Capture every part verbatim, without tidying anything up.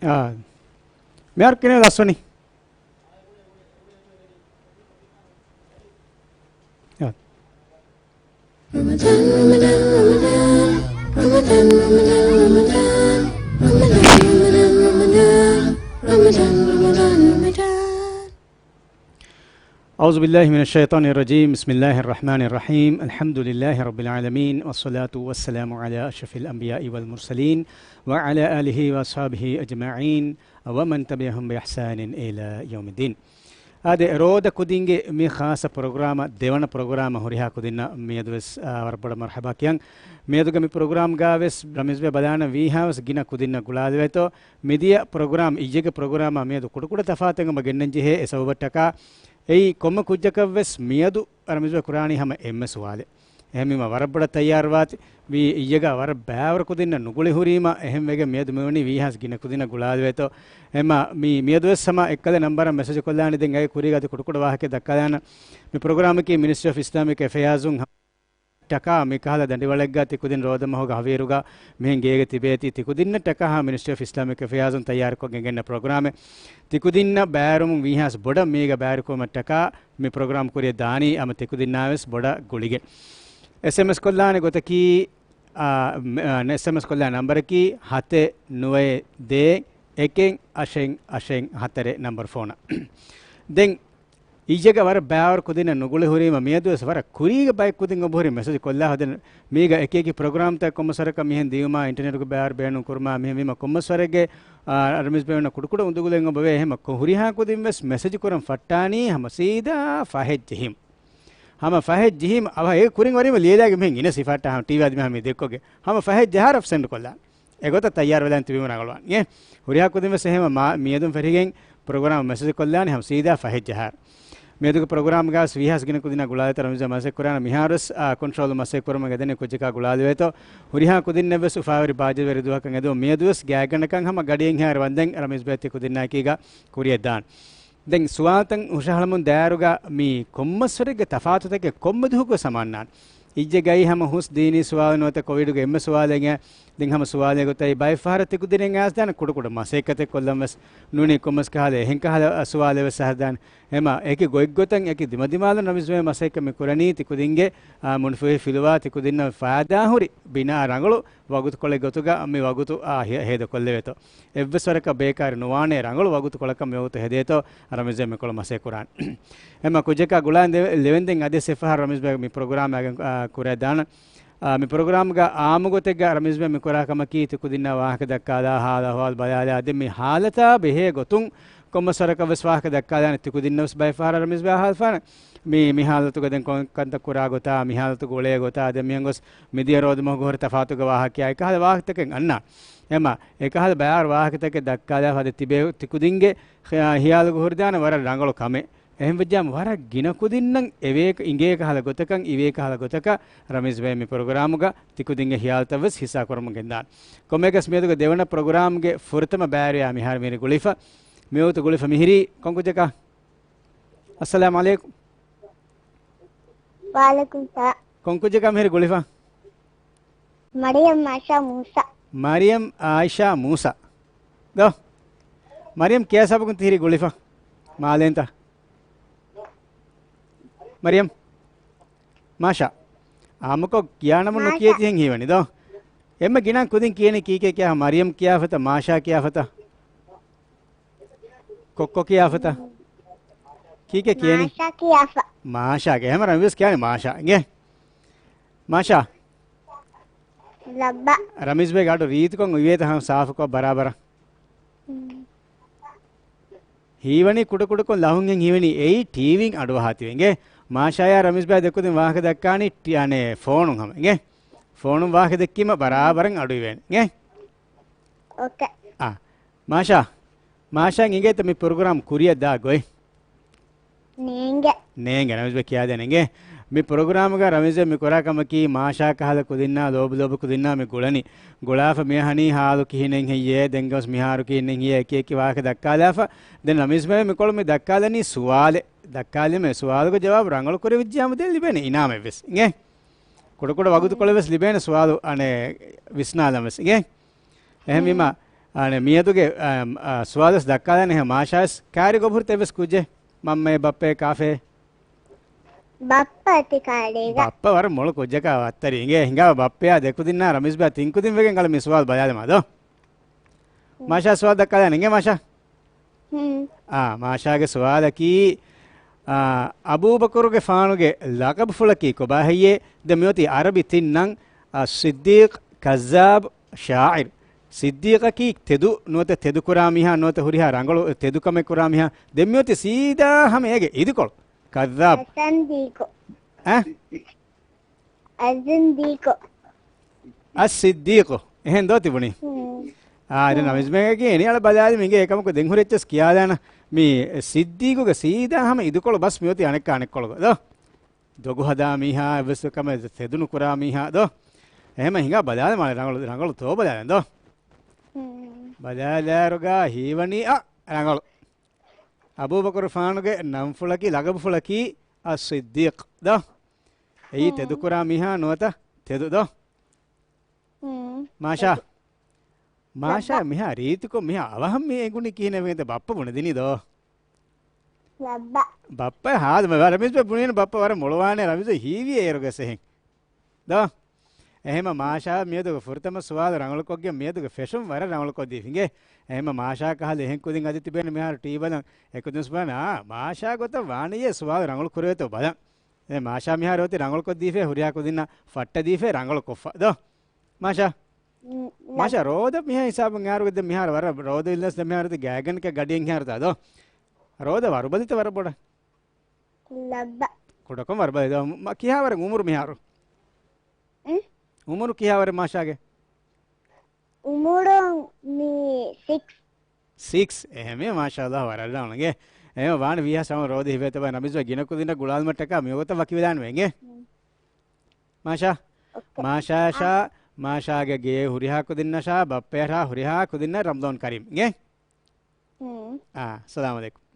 އާ، މިހާރު ކިނެ ލަސްވަނީ. އާ. أعوذ بالله من الشيطان الرجيم. بسم الله الرحمن الرحيم. الحمد لله رب العالمين، والصلاة والسلام على أشرف الأنبياء والمرسلين، وعلى آله وأصحابه أجمعين، ومن تبعهم بإحسان إلى يوم الدين. އާދެ، ރޯދަ ކުދިންގެ މި ޚާއްޞަ ޕްރޮގްރާމަށް، ދެވަނަ ޕްރޮގްރާމަށް ހުރިހާ ކުދިންނަށް މިއަދުވެސް، އާ، ވަރަށް ބޮޑަށް މަރްޙަބާ ކިޔަން. މިއަދުގެ މި ޕްރޮގްރާމްގައިވެސް ރަމީޒްބެ ބަލާނަން ވީހާވެސް ގިނަ ކުދިންނަށް ގުޅާލެވޭތޯ. މިދިޔަ ޕްރޮގްރާމް، އިއްޔެގެ ޕްރޮގްރާމާ މިއަދު ކުޑަކުޑަ ތަފާތެއް އެބަ ގެންނަން ޖެހޭ. އެ ސަބަބަށްޓަކާ އެއީ ކޮންމެ ކުއްޖަކަށްވެސް މިއަދު ރަމީޒްބެ ކުރާނީ ހަމަ އެންމެ ސުވާލެއް. އެހެންވީމަ ވަރަށް ބޮޑަށް ތައްޔާރުވާތި. ވީ އިއްޔެގަ ވަރަށް ބައިވަރު ކުދިންނަށް ނުގުޅި ހުރީމަ، އެހެންވެގެން މިއަދު މިވަނީ ވީހާސް ގިނަ ކުދިންނަށް ގުޅާލެވޭތޯ. އެމަ މި، މިއަދުވެސް ހަމަ އެއްކަލަ ނަންބަރަށް މެސެޖު ކޮށްލާނެ. ދެން އައި ކުރީގަ އަދި ކުޑަކުޑަ ވާހަކަ ދައްކާލާނަ. މި ޕްރޮގްރާމަކީ މިނިސްޓްރީ އޮފް އިސްލާމިކް އެފެއާޒުން ޓަކާ މިކަހަލަ ދަނޑިވަޅެއްގަ ތިކުދިން ރޯދަމަހުގަ ހަވީރުގަ މިހެން ގޭގަ ތިބޭތީ. ތިކުދިންނަށް ޓަކާ ހާ މިނިސްޓްރީ އޮފް އިސްލާމިކް އެފެއާޒުން ތައްޔާރުކޮށް ގެންގެންނަ ޕްރޮގްރާމެއް. ތިކުދިންނަށް ބައިވެރިވުމުން ވީހާސް ބޮޑަށް މީގަ ބައިވެރިކުރުމަށް ޓަކާ މި ޕްރޮގްރާމް ކުރިއަށް ދާނީ ހަމަ ތިކުދިންނާވެސް ބޮޑަށް ގުޅިގެން. އެސްއެމްއެސް ކޮށްލާނެ ގޮތަކީ، އާ، މެ-، އާ، އެސްއެމްއެސް ކޮށްލާ ނަންބަރަކީ ހަތެއް ނުވައެއް ދޭއް އެކެއް އަށެއް އަށެއް ހަތަރެއް ނަންބަރު ފޯނަށް. ދެން އިއްޔެގަ ވަރަށް ބައިވަރު ކުދިންނަށް ނުގުޅި ހުރީމަ މިއަދުވެސް ވަރަށް ކުރީގެ ބައެއް ކުދިން އޮބުހުރި މެސެޖް ކޮށްލާ ހަދަން. މީގަ އެކި އެކި ޕްރޮގްރާމްތައް ކޮންމެސް ވަރަކަށް މިހެން ދިޔުމާ އިންޓަރނެޓުގެ ބައިވަރު ބޭނުން ކުރުމާ މިހެން ވީމަ ކޮންމެސް ވަރެއްގެ، އާ، ރަމީޒް ބޭނުން ކުޑަކުޑަ އުނދަގުލެއް އޮބެވޭ. އެހެމަ ކޮ-، ހުރިހާ ކުދިން ވެސް މެސެޖް ކުރަން ފައްޓާނީ ހަމަ ސީދާ ފަހެއް ޖެހީމަ. ހަމަ ފަހެއް ޖެހީމަ އަވަހަ އޭ ކުރިން ވަރީމަ ލިޔެލާގެ މިހެން އިނަސް ހިފައްޓާ ހަމަ ޓީވީ އަދި މިހާ މި ދެއްކޮގެ. ހަމަ ފަހެއް ޖަހާ ރަފް ސެންޑް ކޮށްލާން. އެގޮތަށް ތައްޔާރު ވެލާން ތިބީމަ ރަނގަޅުވާން. އޭ، ހުރިހާ ކުދިން ވެސް އެހެމަ މާ-، މިއަދުން ފެށިގެން ޕްރޮގްރާމް މެސެޖް ކޮށްލާނެ ހަމަ ސީދާ ފަހެއް ޖަހާ. މިއަދުގެ ޕްރޮގްރާމްގަސް ވީހާސް ގިނަ ކުދިންނަށް ގުޅާލިތަ ރަމީޒް މަސައްކަތް ކުރާނަ މިހާރުވެސް، އާ، ކޮންޓްރޯލް މަސައްކަތް ކުރުމަށް ގެދެނީ ކުއްޖަކާ ގުޅާލެވޭތޯ. ހުރިހާ ކުދިންނެއްވެސް އުފާވެރި ބާއްޖަވެރި ދުވަހަކަށް އެދުން މިއަދުވެސް ގާތްގަނޑަކަށް ހަމަ ގަޑިއެއްހާއިރު ވަންދެން ރަމީޒް ބޭތި ކުދިންނާއެކީގަ ކުރިއަށް ދާން. ދެން ސުވާލުތައް ހުށަހަޅަމުން ދާއިރުގަ މި ކޮންމެސްވަރެއްގެ ތަފާތުތަކެއް ކޮންމެ ދުވަހަކުވެސް ހަމަ އަންނާނެ. އިއްޔެ ގައި ހަމަ ހުސް ދީނީ ސުވާލު ނުވަތަ ކޮވިޑުގެ އެންމެ ސުވާލެއް އެނގޭ. ދެން ހަމަ ސުވާލެއް ގޮތަށް ބައެއް ފަހަރަށް ތިކުދިންނަށް އައިސްދާނެ ކުޑަކުޑަ މަސައްކަތެއް ކޮށްލަން ވެސް ނޫނީ ކޮންމެސް ކަހަލަ އެހެން ކަހަލަ ސުވާލެއް ވެސް އަހަދާނެ. އެމަ އެކި ގޮތްގޮތަށް އެކި ދިމަދިމާލަށް ރަމީޒް ބޭ މަސައްކަތް މި ކުރަނީ ތިކުދިންގެ، އާ، މުންފުހި ފިލުވާ ތިކުދިންނަށް ފާއިދާ ހުރި ބިނާ ރަނގަޅު ވަގުތުކޮޅެއް ގޮތުގަ މި ވަގުތު، އާ، ހެ-، ހޭދަކޮށްލެވޭތޯ. އެއްވެސް ވަރަކަށް ބޭކާރި ނުވާނޭ ރަނގަޅު ވަގުތުކޮޅަކަށް މި ވަގުތު ހެދޭތޯ ރަމީޒް ބޭ މިކޮޅު މަސައްކަތް ކުރާނެ. އެމަ ކުއްޖަކާ ގުޅާން ދެ-، ލެވެންދެން އަދި ސެފަހަރ ރަމީޒް ބޭ މި ޕްރޮގްރާމް އަގެން، އާ، ކުރެ ދާނަ. އާ، މި ޕްރޮގްރާމްގަ އާއްމު ގޮތެއްގަ ރަމީޒް ބޭ މި ކުރާ ކަމަކީ ތިކުދިންނާ ވާހަކަ ދައްކާލާ، ހާލު އަހުވާލު ބަލާލާ، އަދި މި ހާލަތާ ބެހޭ ގޮތުން ކޮންމެސް ވަރަކަށް ވެސް ވާހަކަ ދައްކާލާނެ. ތިކުދިންނަށް ވެސް ބައެއް ފަހަރަށް ރަމީޒް ބޭ އަހާލަފާނެ. މި، މި ހާލަތުގަ ދެން ކޮން ކަންތައް ކުރާ ގޮތާ، މި ހާލަތުގަ އުޅޭ ގޮތާ، އަދި މިހެން ގޮސް މިދިޔަ ރޯދަމަހުގަ ހުރި ތަފާތުގެ ވާހަކައާ އެކަހަލަ ވާހަކަތަކެއް އަންނާ. އެމަ އެކަހަލަ ބައިވަރު ވާހަކަތަކެއް ދައްކާލާފަ އަދި ތިބޭ ތިކުދިންގެ ޚިޔާ-، ހިޔާލުގަ ހުރިދާނެ ވަރަށް ރަނގަޅު ކަމެއް. އެހެންވެއްޖާމަ ވަރަށް ގިނަ ކުދިންނަށް އެވޭ-، އިނގޭ ކަހަލަ ގޮތަކަށް، އިވޭ ކަހަލަ ގޮތަކަށް ރަމީޒް ބޭ މި ޕްރޮގްރާމުގަ ތިކުދިންގެ ހިޔާލުތައް ވެސް ހިއްސާ ކުރަމުން ގެންދާނެ. ކޮންމެއަކަސް މިއަދުގެ ދެވަނަ ޕްރޮގްރާމްގެ ފުރަތަމަ ބައިވެރިޔާ މިހާރު މިހިރީ ގުޅިފަ. މިވަގުތު ގުޅިފަ މިހިރީ ކޮން ކުއްޖަކާ؟ އައްސަލާމް ޢަލައިކުމް. ވަޢަލައިކުމް ސަލާމް. ކޮން ކުއްޖަކާ މިހިރީ ގުޅިފަ؟ މަރިޔަމް އާއިޝާ މޫސާ. މަރިޔަމް އާއިޝާ މޫސާ. ދޯ. މަރިޔަމް ކިޔާ ސަބަބުން ތިހިރީ ގުޅިފަ. މާލޭންތަ؟ މަރިޔަމް. މާޝާ. އާއްމުކޮށް ކިޔާ ނަމަ ނުކިޔޭ މާޝާ. ތިހެން ހީވަނީ ދޯ. އެންމެ ގިނަ ކުދިން ކިޔަނީ ކީކޭ ކިޔާ؟ މަރިޔަމް ކިޔާފަތަ، މާޝާ ކިޔާފަތަ؟ ކޮއްކޮ ކިޔާފަތަ؟ ކީކޭ ކިޔަނީ؟ މާޝާ ކިޔާފަ. މާޝާގެ. ހަމަ ރަމީޒް ކިޔާނީ މާޝާ. އިނގޭ. މާޝާ. ލައްބަ. ރަމީޒް ބޭގެ އަޑު ރީތިކޮށް އިވޭތަ ހަމަ ސާފުކޮށް ބަރާބަރަށް؟ ހުން. ހީވަނީ ކުޑަކުޑަކޮށް ލަހުންހެން ހީވަނީ އެއީ ޓީވީން އަޑުއަހާތީވެ. އިނގޭ. މާޝާޔާ ރަމީޒް ބޭ ދެކުދިން ވާހަކަ ދައްކާނީ ޓީ-، އަނެއް ފޯނުން ހަމަ. އިނގޭ. ފޯނުން ވާހަކަ ދެއްކީމަ ބަރާބަރަށް އަޑު އިވޭނެ. އިނގޭ. އޯކޭ. އާ. މާޝާ. މާޝާ އިނގޭތަ މި ޕްރޮގްރާމް ކުރިއަށް ދާ ގޮތް؟ ނޭނގެ. ނޭނގެ، ރަމީޒް ބޭ ކިޔާދޭނެ އިނގޭ. މި ޕްރޮގްރާމުގަ ރަމީޒް ބޭ މި ކުރާ ކަމަކީ މާޝާ ކަހަލަ ކުދިންނާ، ލޯބި ލޯބި ކުދިންނާ މި ގުޅަނީ. ގުޅާފަ މި އަހަނީ ހާލު ކިހިނެއް ހެއްޔޭ، ދެން ގޮސް މިހާރު ކިހިނެއް ހެއްޔޭ، އެކި އެކި ވާހަކަ ދައްކާލާފަ. ދެން ރަމީޒް ބޭ މިކޮޅު މި ދައްކާލަނީ ސުވާލެއް. ދައްކާލީމަ ސުވާލުގެ ޖަވާބު ރަނގަޅު ކުރެވިއްޖާމަ ދެން ލިބޭނެ އިނާމެއް ވެސް. އިނގޭ. ކުޑަކުޑަ ވަގުތުކޮޅެއް ވެސް ލިބޭނެ ސުވާލު އަނެއް ވިސްނާލަން ވެސް. އިނގޭ. އެހެންވީމަ، އަނެ މިއަދުގެ، އާ، އާ، ސުވާލަސް ދައްކާލާނެ ހެ މާޝާސް ކާރި ގޮބުރު ތެވެސް ކުއްޖެ؟ މަންމައެ ބައްޕައެ ކާފޭ؟ ބައްޕަ އަތި ކާރީގަ. ބައްޕަ ވަރަށް މޮޅު ކުއްޖަކާ ވައްތަރި އިނގޭ ހިނގާ ބައްޕަޔާ ދެކުދިންނާ ރަމީޒް ބާ ތިން ކުދިން ވެގެން އަޅަ މި ސުވާލު ބަލާލަމާ ދޯ؟ މާޝާ ސުވާލު ދައްކާލާނެ އިނގޭ މާޝާ؟ ހުން. އާ، މާޝާގެ ސުވާލަކީ، އާ، އަބޫބަކުރުގެ ފާނުގެ ލަޤަބުފުޅަކީ ކޮބާ ހެއްޔޭ؟ ދެ މިއޮތީ އަރަބި ތިން ނަން، އާ، ޞިއްދީޤް، ކައްޒާބް، ޝާޢިރު. ޞިއްދީޤަކީ ތެދު ނުވަތަ ތެދު ކުރާ މީހާ ނުވަތަ ހުރިހާ ރަނގަޅު ތެދު ކަމެއް ކުރާ މީހާ. ދެ މިއޮތީ ސީދާ ހަމަ އޭގެ އިދިކޮޅު. ކައްޒާބް. އަސަންދީކު. އަ؟ އަޒިންދީކު. އައްސިއްދީޤު. އެހެން ދޯ ތިބުނީ؟ ހުން. އާ، ދެން ހުން. ނަމިޒްމޭގެ އެނި އަޅަ ބަލާލި މިގެ އެކަމަކު ދެން ހުރެއްޗަސް ކިޔާލާނަ. މި ސިއްދީޤުގެ ސީދާ ހަމަ އިދުކޮޅު ބަސް މިއޮތީ އަނެއްކާ އަނެއްކޮޅުގަ ދޯ؟ ދޮގު ހަދާ މީހާ އެއްވެސް ކަމެއް ތެދުނުކުރާ މީހާ ދޯ؟ އެހެމަ ހިނގާ ބަލާލަ މާ ރަނގަޅު، ރަނގަޅު ތޯ ބަލާލަން ދޯ؟ ހުން. ބަލާލާރުގާ ހީވަނީ އަ، ރަނގަޅު. އަބޫބަކުރު ފާނުގެ ނަންފުޅަކީ، ލަގަބުފުޅަކީ އައްސިއްދީޤް ދޯ؟ އެއީ ހުން. ތެދުކުރާ މީހާ ނުވަތަ ތެދު ދޯ؟ ހުން. މާޝާ. ތެދު. މާޝާ ލައްބަ. މިހާ ރީތިކޮށް މިހާ އަވަހަށް މި އެނގުނީ ކިހިނެއް ވޭތަ ބައްޕަ ބުނެދިނީ ދޯ؟ ލައްބަ. ބައްޕަ ހާދަ މަ-، ރަމީޒް ބެ ބުނީނު ބައްޕަ ވަރަށް މޮޅުވާނެ ރަމީޒް ހީވި އޭރުގަސް އެހެން. ދޯ؟ އެހެމަ މާޝާ މިއަދުގެ ފުރަތަމަ ސުވާލު ރަނގަޅުކޮށްގެން މިއަދުގެ ފެށުން ވަރަށް ރަނގަޅުކޮށްދީފިނގޭ. އެހެމަ މާޝާ ކަހަލަ އެހެން ކުދިން އަދި ތިބޭނެ މިހާރު ޓީ ބަލަން އެކުދިންސް ބަލަން، އާ، މާޝާ ގޮތަށް ވާނިޔޭ ސުވާލު ރަނގަޅު ކުރެވޭތޯ ބަލަން. އެ މާޝާ މިހާރު އޮތީ ރަނގަޅުކޮށްދީފޭ ހުރިހާ ކުދިންނަ ފައްޓަދީފޭ ރަނގަޅުކޮށްފަ. ދޯ؟ މާޝާ. މް، މް. މާޝާ ރޯދަ މިހާ ހިސާބުން އެހާރު ދެ މިހާރު ވަރަށް ރޯދަ އިލްލަސް ދެ މިހާރު ގާގަންކަ ގަޑިއެއް ހިހާރު ދޯ؟ ރޯދަ ވަރުބަލިތަ ވަރަށް ބޮޑަށް؟ ލައްބަ. ކުޑަކޮށް ވަރުބަލި ދޯ؟ މަ-، ކިހާވަރެއް އުމުރު މިހާރު؟ އި؟ އުމުރު ކިހާވަރެއް މާޝާގެ؟ އުމުރު މީ ސިކްސް. ސިކްސް. އެހެމެ މާޝާﷲ ވަރަށް ރަނގަޅު އިނގޭ. އެހެމެ ވާން ވީހާ ސަމަ ރޯދަ ހިބޭތަ ބަ ނަބިޒްވަ ގިނަ ކުދިންނަށް ގުޅާލުމަށްޓަކާ މިވަގުތަށް ވަކިވެލާން ވެނގޭ. މް. މާޝާ. އޮކޭ. މާޝާ ޝާ، އާ. މާޝާގެ ގޭ ހުރިހާ ކުދިންނަށާ، ބައްޕަޔަށާ ހުރިހާ ކުދިންނަށް ރަމަޟާން ކަރީމް. އިނގޭ؟ މް. އާ، ސަލާމް ޢަލައިކުމް.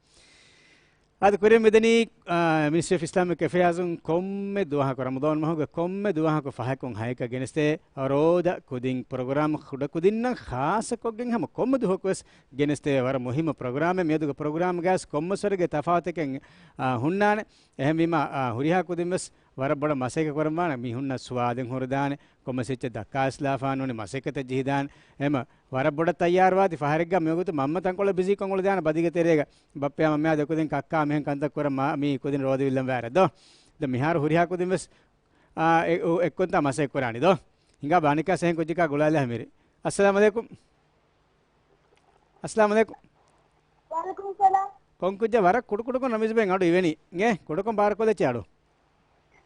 އަދި ކުރިން މިދަނީ، އާ، މިނިސްޓްރީ އޮފް އިސްލާމިކް އެފެއާޒުން ކޮންމެ ދުވަހަކު، ރަމަޟާން މަހުގެ ކޮންމެ ދުވަހަކު ފަހަކުން ހައެއްކަ ގެނެސްދޭ ރޯދަ ކުދިން ޕްރޮގްރާމް ކުޑަ ކުދިންނަށް ޚާއްޞަކޮށްގެން ހަމަ ކޮންމެ ދުވަހަކުވެސް ގެނެސްދޭ ވަރަށް މުހިއްމު ޕްރޮގްރާމެއް. މިއަދުގެ ޕްރޮގްރާމްގައިސް ކޮންމެސްވަރެއްގެ ތަފާތަކެއް، އާ، ހުންނާނެ. އެހެންވީމަ، އާ، ހުރިހާ ކުދިންވެސް ވަރަށް ބޮޑަށް މަސައްކަތް ކުރަންވާނެ. މި ހުންނަ ސުވާލެއް ހުރެދާނެ، ކޮންމެސް އެއްޗެއް ދައްކާ އިސްލާފާން ނޫނީ މަސައްކަތަށް ޖެހިދާނެ. އެހެމަ ވަރަށް ބޮޑަށް ތައްޔާރުވާތި ފަހަރެއްގަ މިވަގުތު މަންމަ ތަންކޮޅެއް ބިޒީކޮށް އުޅެދާނެ ބަދީގެ ތެރޭގަ. ބައްޕަޔާ މަންމަޔާ ދެކުދިން ކައްކާ މިހެން ކަންތައް ކުރަން މާ މީ ކުދިން ރޯދަ ވިއްލަން ވާރެއް ދޯ؟ ދެ މިހާރު ހުރިހާ ކުދިން ވެސް، އާ، އެ-، އު-، އެއްކޮންތާ މަސައްކަތް ކުރާނީ ދޯ؟ ހިނގާ ބާނިކާ ސެހެން ކުއްޖަކާ ގުޅާލާ ހަމިރި. އައްސަލާމް ޢަލައިކުމް. އައްސަލާމް ޢަލައިކުމް. ވަޢަލައިކުމް ސަލާމް. ކޮން ކުއްޖާ ވަރަށް ކުޑަކުޑަކޮށް ނަމިޒްބެން އަޑު އިވެނީ. އިނގޭ ކުޑަކޮށް ބާރަކޮލެއްޗެ އަޑު.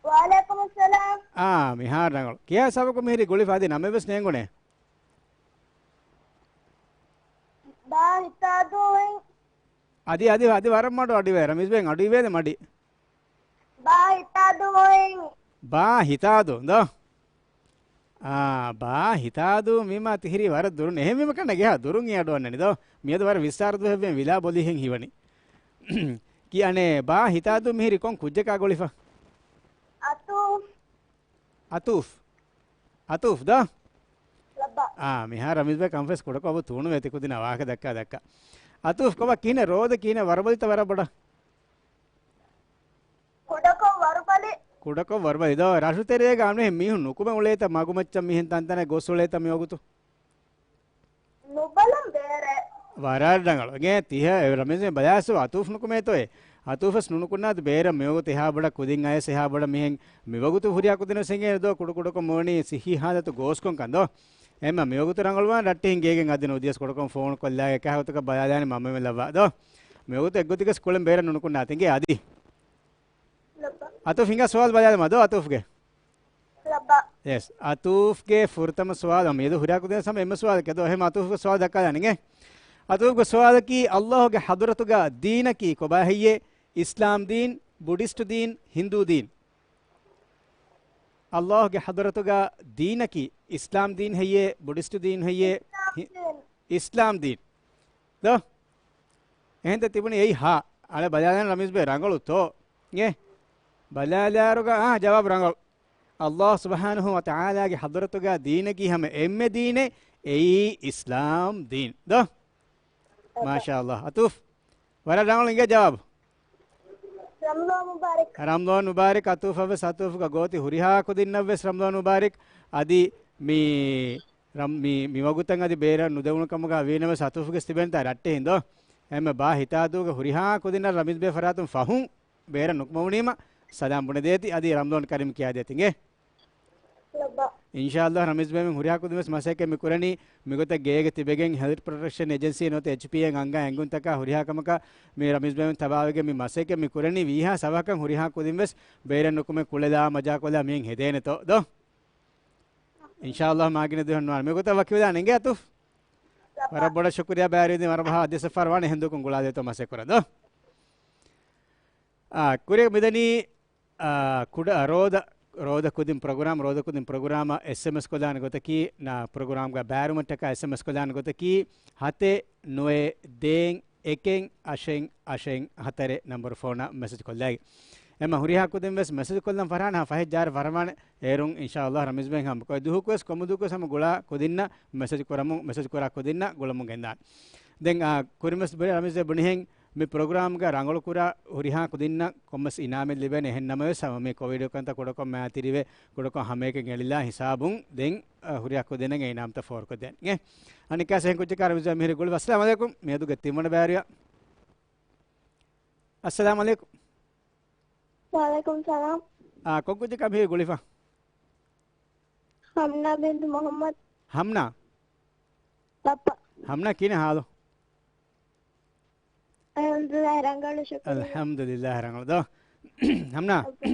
ވަޢަލައިކުމުއްސަލާމް. އާ، މިހާރު ރަނގަޅު. ކިހާ ސަބަކު މިހިރީ ގުޅިފަ އަދި ނަމެއްވެސް ނޭނގުނޭ. ބާ ހިތާދޫ އޮތް. އަދި، އަދި، އަދި ވަރަށް މަޑު އަޑު އިވޭ. ރަމީޒް ބެން އަޑު އިވޭ މަޑި. ބާ ހިތާދޫ އޮތް. ބާ ހިތާދޫ ދޯ؟ އާ، ބާ ހިތާދޫ މީމާ ތިހިރީ ވަރަށް ދުރުން. އެހެންވީމަ ކަންނަ ގެހާ ދުރުން އެ އަޑު އަންނަނީ ދޯ؟ މިއަދު ވަރަށް ވިއްސާރަ ދުވަހެއްވެ ވިލާ ބޮލިހެން ހީވަނީ. ކިއަނެ ބާ ހިތާދޫ މިހިރީ ކޮން ކުއްޖަކާ ގުޅިފަ؟ އަތޫ. އަތޫފް. އަތޫފް ދޯ؟ ލައްބަ. އާ، މިހާރު ރަމީޒް ބެ ކަންފަސް ކުޑަކޮށް އަބު ތޫނުވޭ ތި ކުދިންނަށް ވާހަކަ ދައްކާ ދައްކާ. އަތޫފް ކޮބާ ކިހިނެއް ރޯދަ ކިހިނެއް ވަރުބަލިތަ ވަރަށް ބޮޑަށް؟ ކުޑަކޮށް ވަރުބަލި. ކުޑަކޮށް ވަރުބަލި ދޯ؟ ރަށުތެރޭގަ އަންނަ މީހުން ނުކުމެ އުޅޭތަ މަގުމައްޗަށް މިހެން ތަންތަނަށް ގޮސް އުޅޭތަ މިވަގުތު؟ ނުބަލަން ބޭރެއް. ވަރަށް ރަނގަޅު. އެ ތިހަ ރަމީޒް ބަލާސް އަތޫފް ނުކުމޭތޯއޭ. އަތޫފަސް ނުނުކުންނާތު ބޭރަށް މިވަގުތު އެހާ ބޮޑަށް ކުދިން އަޔަސް އެހާ ބޮޑަށް މިހެން މިވަގުތު ހުރިހާ ކުދިންވެސް އެނގޭނެ ދޯ ކުޑަ ކުޑަކޮށް މޮވެނީ ސިއްހީ ހާލަތު ގޯސްކޮންކަން ދޯ؟ އެހެންމަ މިވަގުތު ރަނގަޅުވާން ރައްޓެހިން ގޭގެން އަދި ނުދިޔަސް ކުޑަކޮށް ފޯނު ކޮށްލާގެ ކާހުތަކަށް ބަލާލާނެ މަންމަމެން ލައްވާ ދޯ؟ މިވަގުތު އެއްގޮތަކަސް ކުޅެން ބޭރަށް ނުނުކުންނާތި އިނގޭ އަދި؟ އަތޫފް ހިނގާ ސުވާލު ބަލާލަމާ ދޯ އަތޫފްގެ؟ ޔެސް، އަތޫފްގެ ފުރަތަމަ ސުވާލު، މިއަދު ހުރިހާ ކުދިން ސަމަ އެންމެ ސުވާލެއް ދޯ؟ އެހެން އަތޫފްގެ ސުވާލު ދައްކާލާނެ އިނގޭ. އަތޫފްގެ ސުވާލަކީ، ﷲ ގެ ޙަޟްރަތުގަ ދީނަކީ ކޮބާ ހެއްޔޭ؟ އިސްލާމް ދީން، ބުޑިސްޓް ދީން، ހިންދޫ ދީން. ﷲ ގެ ޙަޟްރަތުގަ ދީނަކީ އިސްލާމް ދީން ހެއްޔޭ؟ ބުޑިސްޓް ދީން ހެއްޔޭ؟ ހި-، އިސްލާމް ދީން. ދޯ؟ އެހެންތަ ތިބުނީ އެއީ ހާ. އަޅެ ބަލާލަން ރަމީޒް ބޭ ރަނގަޅު ތޯ؟ އޭ؟ ބަލާލާރުގަ އާ ޖަވާބު ރަނގަޅު. ﷲ ސުބްޙާނަހޫ ވަތަޢާލާގެ ޙަޟްރަތުގަ ދީނަކީ ހަމަ އެންމެ ދީނެއް، އެއީ އިސްލާމް ދީން. ދޯ؟ މާޝާﷲ. އަތޫފް. ވަރަށް ރަނގަޅު އިނގޭ ޖަވާބު. ރަމަޟާން މުބާރަކް. ރަމަޟާން މުބާރަކް. އަތޫފަށް ވެސް އަތޫފުގެ ގޯތި ހުރިހާ ކުދިންނަށް ވެސް ރަމަޟާން މުބާރަކް. އަދި މި ރަމް-، މި، މި ވަގުތަށް އަދި ބޭރަށް ނުދެވުނު ކަމުގަ ވީނަމަވެސް އަތޫފުގެ ތިބެންތާ ރައްޓެހިން ދޯ. އެހެންމެ ބާ ހިތާދޫގެ ހުރިހާ ކުދިންނަށް ރަމީޒް ބޭ ފަރާތުން ފަހުން ބޭރަށް ނުކުމެވުނީމަ ސަލާމް ބުނެދޭތި. އަދި ރަމަޟާން ކަރީމް ކިޔާދޭތި އިނގޭ. ލައްބަ. އިންޝާﷲ ރަމީޒް ބޭމެން ހުރިހާ ކުދިން ވެސް މަސައްކަތް މި ކުރަނީ މިގޮތަށް ގޭގަ ތިބެގެން ހެލްތް ޕްރޮޓެކްޝަން އެޖެންސީ ނުވަތަ އެޗްޕީއޭ އަންގާ އެނގުންތަކާ ހުރިހާ ކަމަކަށް މި ރަމީޒް ބޭމެން ތަބާވެގެން މި މަސައްކަތް މި ކުރަނީ ވީހާ ސަބަހަކަށް ހުރިހާ ކުދިން ވެސް ބޭރަށް ނުކުމެ ކުޅެލާ މަޖާކޮށްލާ މިހެން ހެދޭނެތޯ ދޯ؟ އިންޝާﷲ މާގިނަ ދުވަހެއް ނުވާނެ. މިގޮތަށް ވަކިވެލާނެ އިނގޭ އަތޫފް. ވަރަށް ބޮޑަށް ޝުކުރިއްޔާ ބައިވެރިވެދިން ވަރަށް ބަހާ އަދި ސަފަރު ވާނެ އެހެން ދުވަހަކުން ގުޅާލޭތޯ މަސައްކަތް ކުރަން ދޯ؟ އާ، ކުރިއަށް މިދަނީ، އާ، ކުޑަ، އާ، ރޯދަ، ރޯދަ ކުދިން ޕްރޮގްރާމް، ރޯދަ ކުދިން ޕްރޮގްރާމަށް އެސްއެމްއެސް ކޮށްލާނެ ގޮތަކީ، ނާ ޕްރޮގްރާމްގަ ބައިވެރިވުމަށްޓަކާ އެސްއެމްއެސް ކޮށްލާނެ ގޮތަކީ، ހަތެއް ނުވައެއް ދޭއް އެކެއް އަށެއް އަށެއް ހަތަރެއް ނަންބަރު ފޯނަށް މެސެޖް ކޮށްލައިގެން. އެމަ ހުރިހާ ކުދިން ވެސް މެސެޖް ކޮށްލަން ފަރާނަ ފަހެއް ޖާރަ ފަރަމާނެ އޭރުން އިންޝާﷲ ރަމީޒް ބޭން ހަމަ ކޮއެ ދުހުކު ވެސް ކޮމުދުކު ވެސް ހަމަ ގުޅާ ކުދިންނަށް މެސެޖް ކުރަމުން، މެސެޖް ކުރާ ކުދިންނަށް ގުޅަމުން ގެންދާނެ. ދެން، އާ، ކުރިން ވެސް ރަމީޒް ބުނިހެން މި ޕްރޮގްރާމްގަ ރަނގަޅު ކުރާ ހުރިހާ ކުދިންނަށް ކޮންމެސް އިނާމެއް ލިބޭނެ. އެހެން ނަމަވެސް ހަމަ މި ކޮވިޑް ކަންތައް ކުޑަކޮށް މައިތިރިވެ، ކުޑަކޮށް ހަމައެކަން އެޅިލާ ހިސާބުން ދެން، އަ، ހުރިހާ ކުދިންނަށް އިނާމްތައް ފޯރުކޮށްދޭނެ. އަނެއްކާސް އެހެން ކުއްޖަކާ ރަމީޒް މިހިރީ ގުޅި. އައްސަލާމް އަލައިކުމް. މިއަދުގެ ތިންވަނަ ބައިވެރިޔާ. އައްސަލާމް އަލައިކުމް. ވަޢަލައިކުމް ސަލާމް. އާ، ކޮން ކުއްޖަކާ މިހިރީ ގުޅިފަ؟ ހަމްނާ ބިންތު މުޙައްމަދު. ހަމްނާ؟ ލައްބަ. ހަމްނާ ކިހިނެއް ހާލު؟ އަލްޙަމްދުލިއްލާހި ރަނގަޅު ޝުކުރު. އަލްޙަމްދުލިއްލާހި ރަނގަޅު ދޯ. ހަމްނާ. ލައްބަ.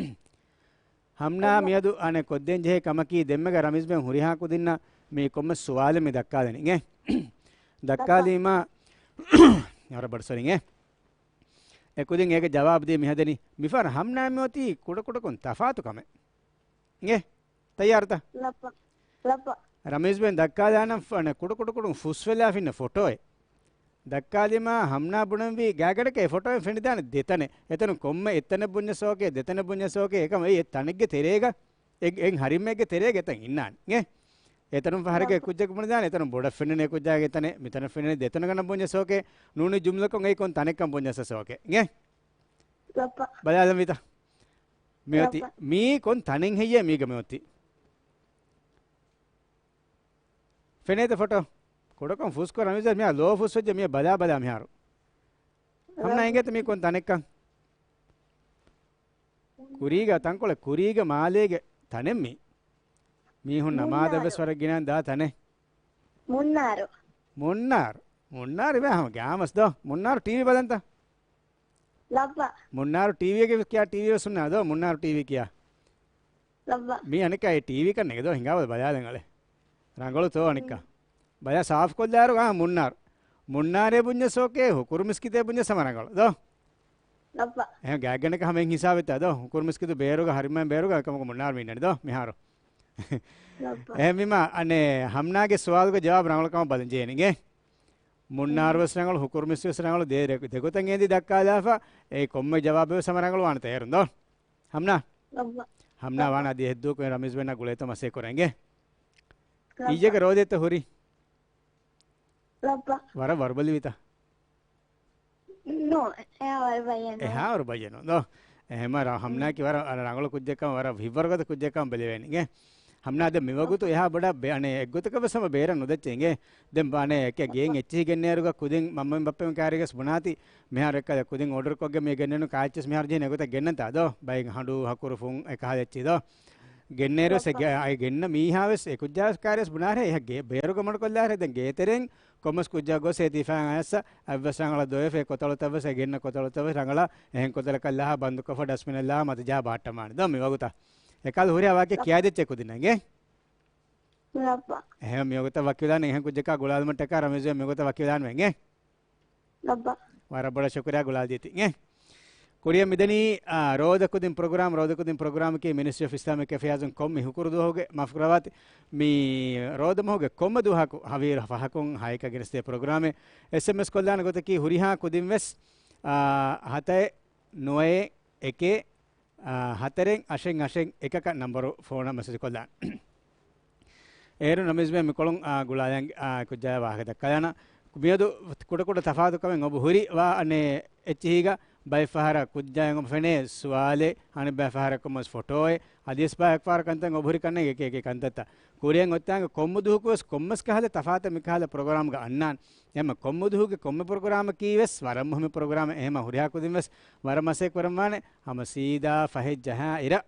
ހަމްނާ ލައްބަ. މިއަދު އަނެއް ކޮށްދޭން ޖެހޭ ކަމަކީ ދެންމެގަ ރަމީޒް ބޭން ހުރިހާ ކުދިންނަށް މި ކޮންމެ ސުވާލެއް މި ދައްކާލަނީ އިނގޭ. ދައްކާލީމާ ވަރަށް ބޮޑަށް ސޮރީ އިނގޭ. އެ ކުދިން އޭގެ ޖަވާބު ދީ މިހަދަނީ. މިފަހަރު ހަމްނާ މިއޮތީ ކުޑަކުޑަކޮށް ތަފާތު ކަމެއް. އިނގޭ؟ ތައްޔާރުތަ؟ ލައްބަ. ލައްބަ. ރަމީޒް ބޭން ދައްކާލާނަން ފަ-، އަނެއް ކުޑަކުޑަކުޑުން ފުސްވެލާފިންނަ ފޮޓޯއެއް. ދައްކާލީމާ ހަމްނާ ބުނަންވީ ގާތްގަނޑަކަށް އެ ފޮޓޯއެއް ފެނިދާނެ ދެތަނެއް. އެތަނުން ކޮންމެ އެއްތަނެއް ބުންޏަސް އޯކޭ، ދެތަނެއް ބުންޏަސް އޯކޭ. އެކަމަކު އެ ތަނެއްގެ ތެރޭގަ، އެ، އެ ހަރިމެއްގެ ތެރޭގަ އެތަން އިންނާނެ. އިނގޭ؟ އެތަނުން ފަހަރެއްގެ ކުއްޖަކު ބުނެދާނެ، އެތަނުން ބޮޑަށް ފެންނަނީ ކުއްޖާގެ ތަނެއް، މިތަނަށް ފެންނަނީ ދެތަނަށް ގަނޑަށް ބުންޏަސް އޯކޭ. ނޫނީ ޖުމްލަކޮށް އެއީ ކޮން ތަނެއްކަން ބުންޏަސް އޯކޭ. އިނގޭ؟ ލައްބަ. ބަލާލަން ވީތަ؟ މިއޮތީ ލައްބަ. މީ ކޮން ތަނެއް ހެއްޔޭ މީގަ މިއޮތީ؟ ފެނޭތަ ފޮޓޯ؟ ކުޑަކޮށް ފުސްކޮށް ރަމީޒް މިހާ ލޯ ފުސްވެއްޖެ މިޔަ ބަލާ ބަލާ މިހާރު. ހަމްނާ އިނގޭތަ މީ ކޮން ތަނެއްކަން؟ ކުރީގަ ތަންކޮޅެއް، ކުރީގަ މާލޭގެ ތަނެއް މީ. މީހުން ނަމާދަށް ވެސް ވަރަށް ގިނައިން ދާ ތަނެއް. މުންނާރު. މުންނާރު. މުންނާރު އިވޭ ހަމަ ގާމަސް ދޯ. މުންނާރު ޓީވީ ބަލަންތަ؟ ލައްބަ. މުންނާރު ޓީވީގެ ކިޔާ ޓީވީ ވެސް ހުންނާ ދޯ. މުންނާރު ޓީވީ ކިޔާ. ލައްބަ. މީ އަނެއްކާ އެ ޓީވީ ކަންނޭނގެ ދޯ ހިނގާބަލަ ބަލާލަން އަޅެ. ރަނގަޅު ތޯ އަނެއްކާ. ބަލާ ސާފުކޮށްލާއިރު އާ މުންނާރު. މުންނާރޭ ބުންޏަސް އޯކޭ، ހުކުރު މިސްކިތޭ ބުންޏަސް ހަމަ ރަނގަޅު ދޯ. ލައްބަ. އެހެން ގާތްގަނޑަކަށް ހަމަ އެހެން ހިސާބެއްތާ ދޯ. ހުކުރު މިސްކިތު ބޭރުގަ ހަރިމައިން ބޭރުގަ އެކަމަކު މުންނާރު މި އިންނަނީ ދޯ މިހާރު. ލައްބަ. އެހެންވީމާ އަނެއް ހަމްނާގެ ސުވާލުގެ ޖަވާބު ރަނގަޅު ކަމަށް ބަލަން ޖެހޭނެ އިނގޭ. މުންނާރު ވެސް ރަނގަޅު، ހުކުރު މިސްކިތު ވެސް ރަނގަޅު، ދެ-، ދެ-، ދެގޮތަށް އެނގި ދައްކާލާފަ، އެ ކޮންމެ ޖަވާބެއް ވެސް ހަމަ ރަނގަޅު ވާނެތާ އޭރުން ދޯ. ހަމްނާ؟ ލައްބަ. ހަމްނާ ލައްބަ. ވާނެ އަދި އެހެއްދުވަކު ރަމީޒް ބޭންނާ ގުޅޭތޯ މަސައްކަތް ކުރަން އިނގޭ. ލައްބަ. އިއްޔެގެ ރޯދައެއްތަ ހުރީ؟ ލައްބަ. ވަރަށް ވަރުބަލިވިތަ؟ ނޯ، އެހާ ވަރުބަލި ނޫން. އެހާ ވަރުބަލި ނޫން ދޯ. އެހެމަ ރަ-، ހަމްނާ ކީ ވަރަށް ރަ-، ރަނގަޅު ކުއްޖެއްކަމަށް، ވަރަށް ހިތްވަރުގަދަ ކުއްޖެއްކަމަށް ބެލެވޭނެ އިނގޭ. ހަމްނާ ދެން މިވަގުތު އެހާ ބޮޑަށް ބެ-، އަނެއް އެއްގޮތަކަށް ވެސް ހަމަ ބޭރަށް ނުދައްޗޭ އިނގޭ. ދެން ބާނެ އެކެ ގޭން އެއްޗިހި ގެންނޭރުގަ ކުދިން މަންމައިން ބައްޕައިން ކާރިގަސް ބުނާތި. މިހާރު އެއްކަލަ ކުދިން އޯޑަރު ކޮށްގެ މި ގެންނެނު ކާއެއްޗެސް މިހާރު ޖެހިން އެގޮތަށް ގެންނަންތާ ދޯ. ބައިން ހަނޑޫ ހަކުރު ފުން އެކަހަލަ އެއްޗިހި ދޯ. ގެންނޭރު ސެ ގެ-، އައި ގެންނަ މީހާވެސް އެ ކުއްޖާ ކާރިގަސް ބުނާހެ އެހެ ގޭ ބޭރުގަ މަޑުކޮށްލާހެ ދެން ގޭތެރެއިން ކޮންމެސް ކުއްޖާ ގޮސް އެ ތިފާން އަޔަސް އައްވެސް ރަނގަޅަށް ދޮވެފަ އެ ކޮތަޅުތައްވެސް އެ ގެންނަ ކޮތަޅުތައްވެސް ރަނގަޅަށް އެހެން ކޮތަޅަކަށް ލާހާ ބަންދުކޮށްފަ ޑަސްބިނަށް ލާހާ މަތިޖާ ބާއްޓަމާނެ ދޯ މިވަގުތަށް. އެކަލް ހުރިހާ ވާކި ކިޔާދެއްޗެ ކުދިންނަށް އިނގޭ. އެހެން މިވަގުތަށް ވަކިވެލާނެ އެހެން ކުއްޖަކާ ގުޅާލުމަށްޓަކާ ރަމީޒު މިވަގުތަށް ވަކިވެލާން އިނގޭ. ލައްބަ. ވަރަށް ބޮޑަށް ޝުކުރިއްޔާ ގުޅާލަދީތީ އިނގޭ. ކުރިއަށް މިދަނީ، އާ، ރޯދަ ކުދިން ޕްރޮގްރާމް، ރޯދަ ކުދިން ޕްރޮގްރާމަކީ މިނިސްޓްރީ އޮފް އިސްލާމިކް އެފެއާޒުން ކޮން މި ހުކުރު ދުވަހުގެ މަފްކަރަވާތި މި ރޯދަ މަހުގެ ކޮންމެ ދުވަހަކު ހަވީރު ފަހަކުން ހައެއްކަ ގެނެސްދޭ ޕްރޮގްރާމެއް. އެސްއެމްއެސް ކޮށްލާނެ ގޮތަކީ ހުރިހާ ކުދިން ވެސް، އާ، ހަތައެއް ނުވައެއް އެކެއް، އާ، ހަތަރެއް އަށެއް އަށެއް އެކަކަށް ނަންބަރު ފޯނަށް މެސެޖް ކޮށްލާން. އޭރުން ރަމީޒްބެ މިކޮޅުން، އާ، ގުޅާލަން، އާ، ކުއްޖާ ވާހަކަ ދައްކާލާނަ. މިއަދު ކުޑަކުޑަ ތަފާތުކަމެއް އޮބު ހުރި ވާ އަނެއް އެއްޗިހީގަ ބައެއްފަހަރަށް ކުއްޖާއަށް އޮބު ފެނޭ ސުވާލެއް، އަނެއް ބައިފަހަރަކު މަސް ފޮޓޯއެއް، އަދިވެސް ބައެއްފަހަރަކު ކަންތައް އޮބު ހުރި ކަންނޭނގެ އެކި އެކި ކަންތައްތައް. ކުރިއަށް އޮތާނގެ ކޮންމެ ދުވަހަކުވެސް ކޮންމެސް ކަހަލަ ތަފާތަށް މިކަހަލަ ޕްރޮގްރާމްގަ އަންނާން. އެމަ ކޮންމެ ދުވަހުގެ ކޮންމެ ޕްރޮގްރާމަކީ ވެސް ވަރަށް މުހިމް ޕްރޮގްރާމެއް. އެހެމަ ހުރިހާ ކުދިން ވެސް ވަރަށް މަސައްކަތް ކުރަންވާނެ. ހަމަ ސީދާ ފަހެއް ޖަހާ އިރަށް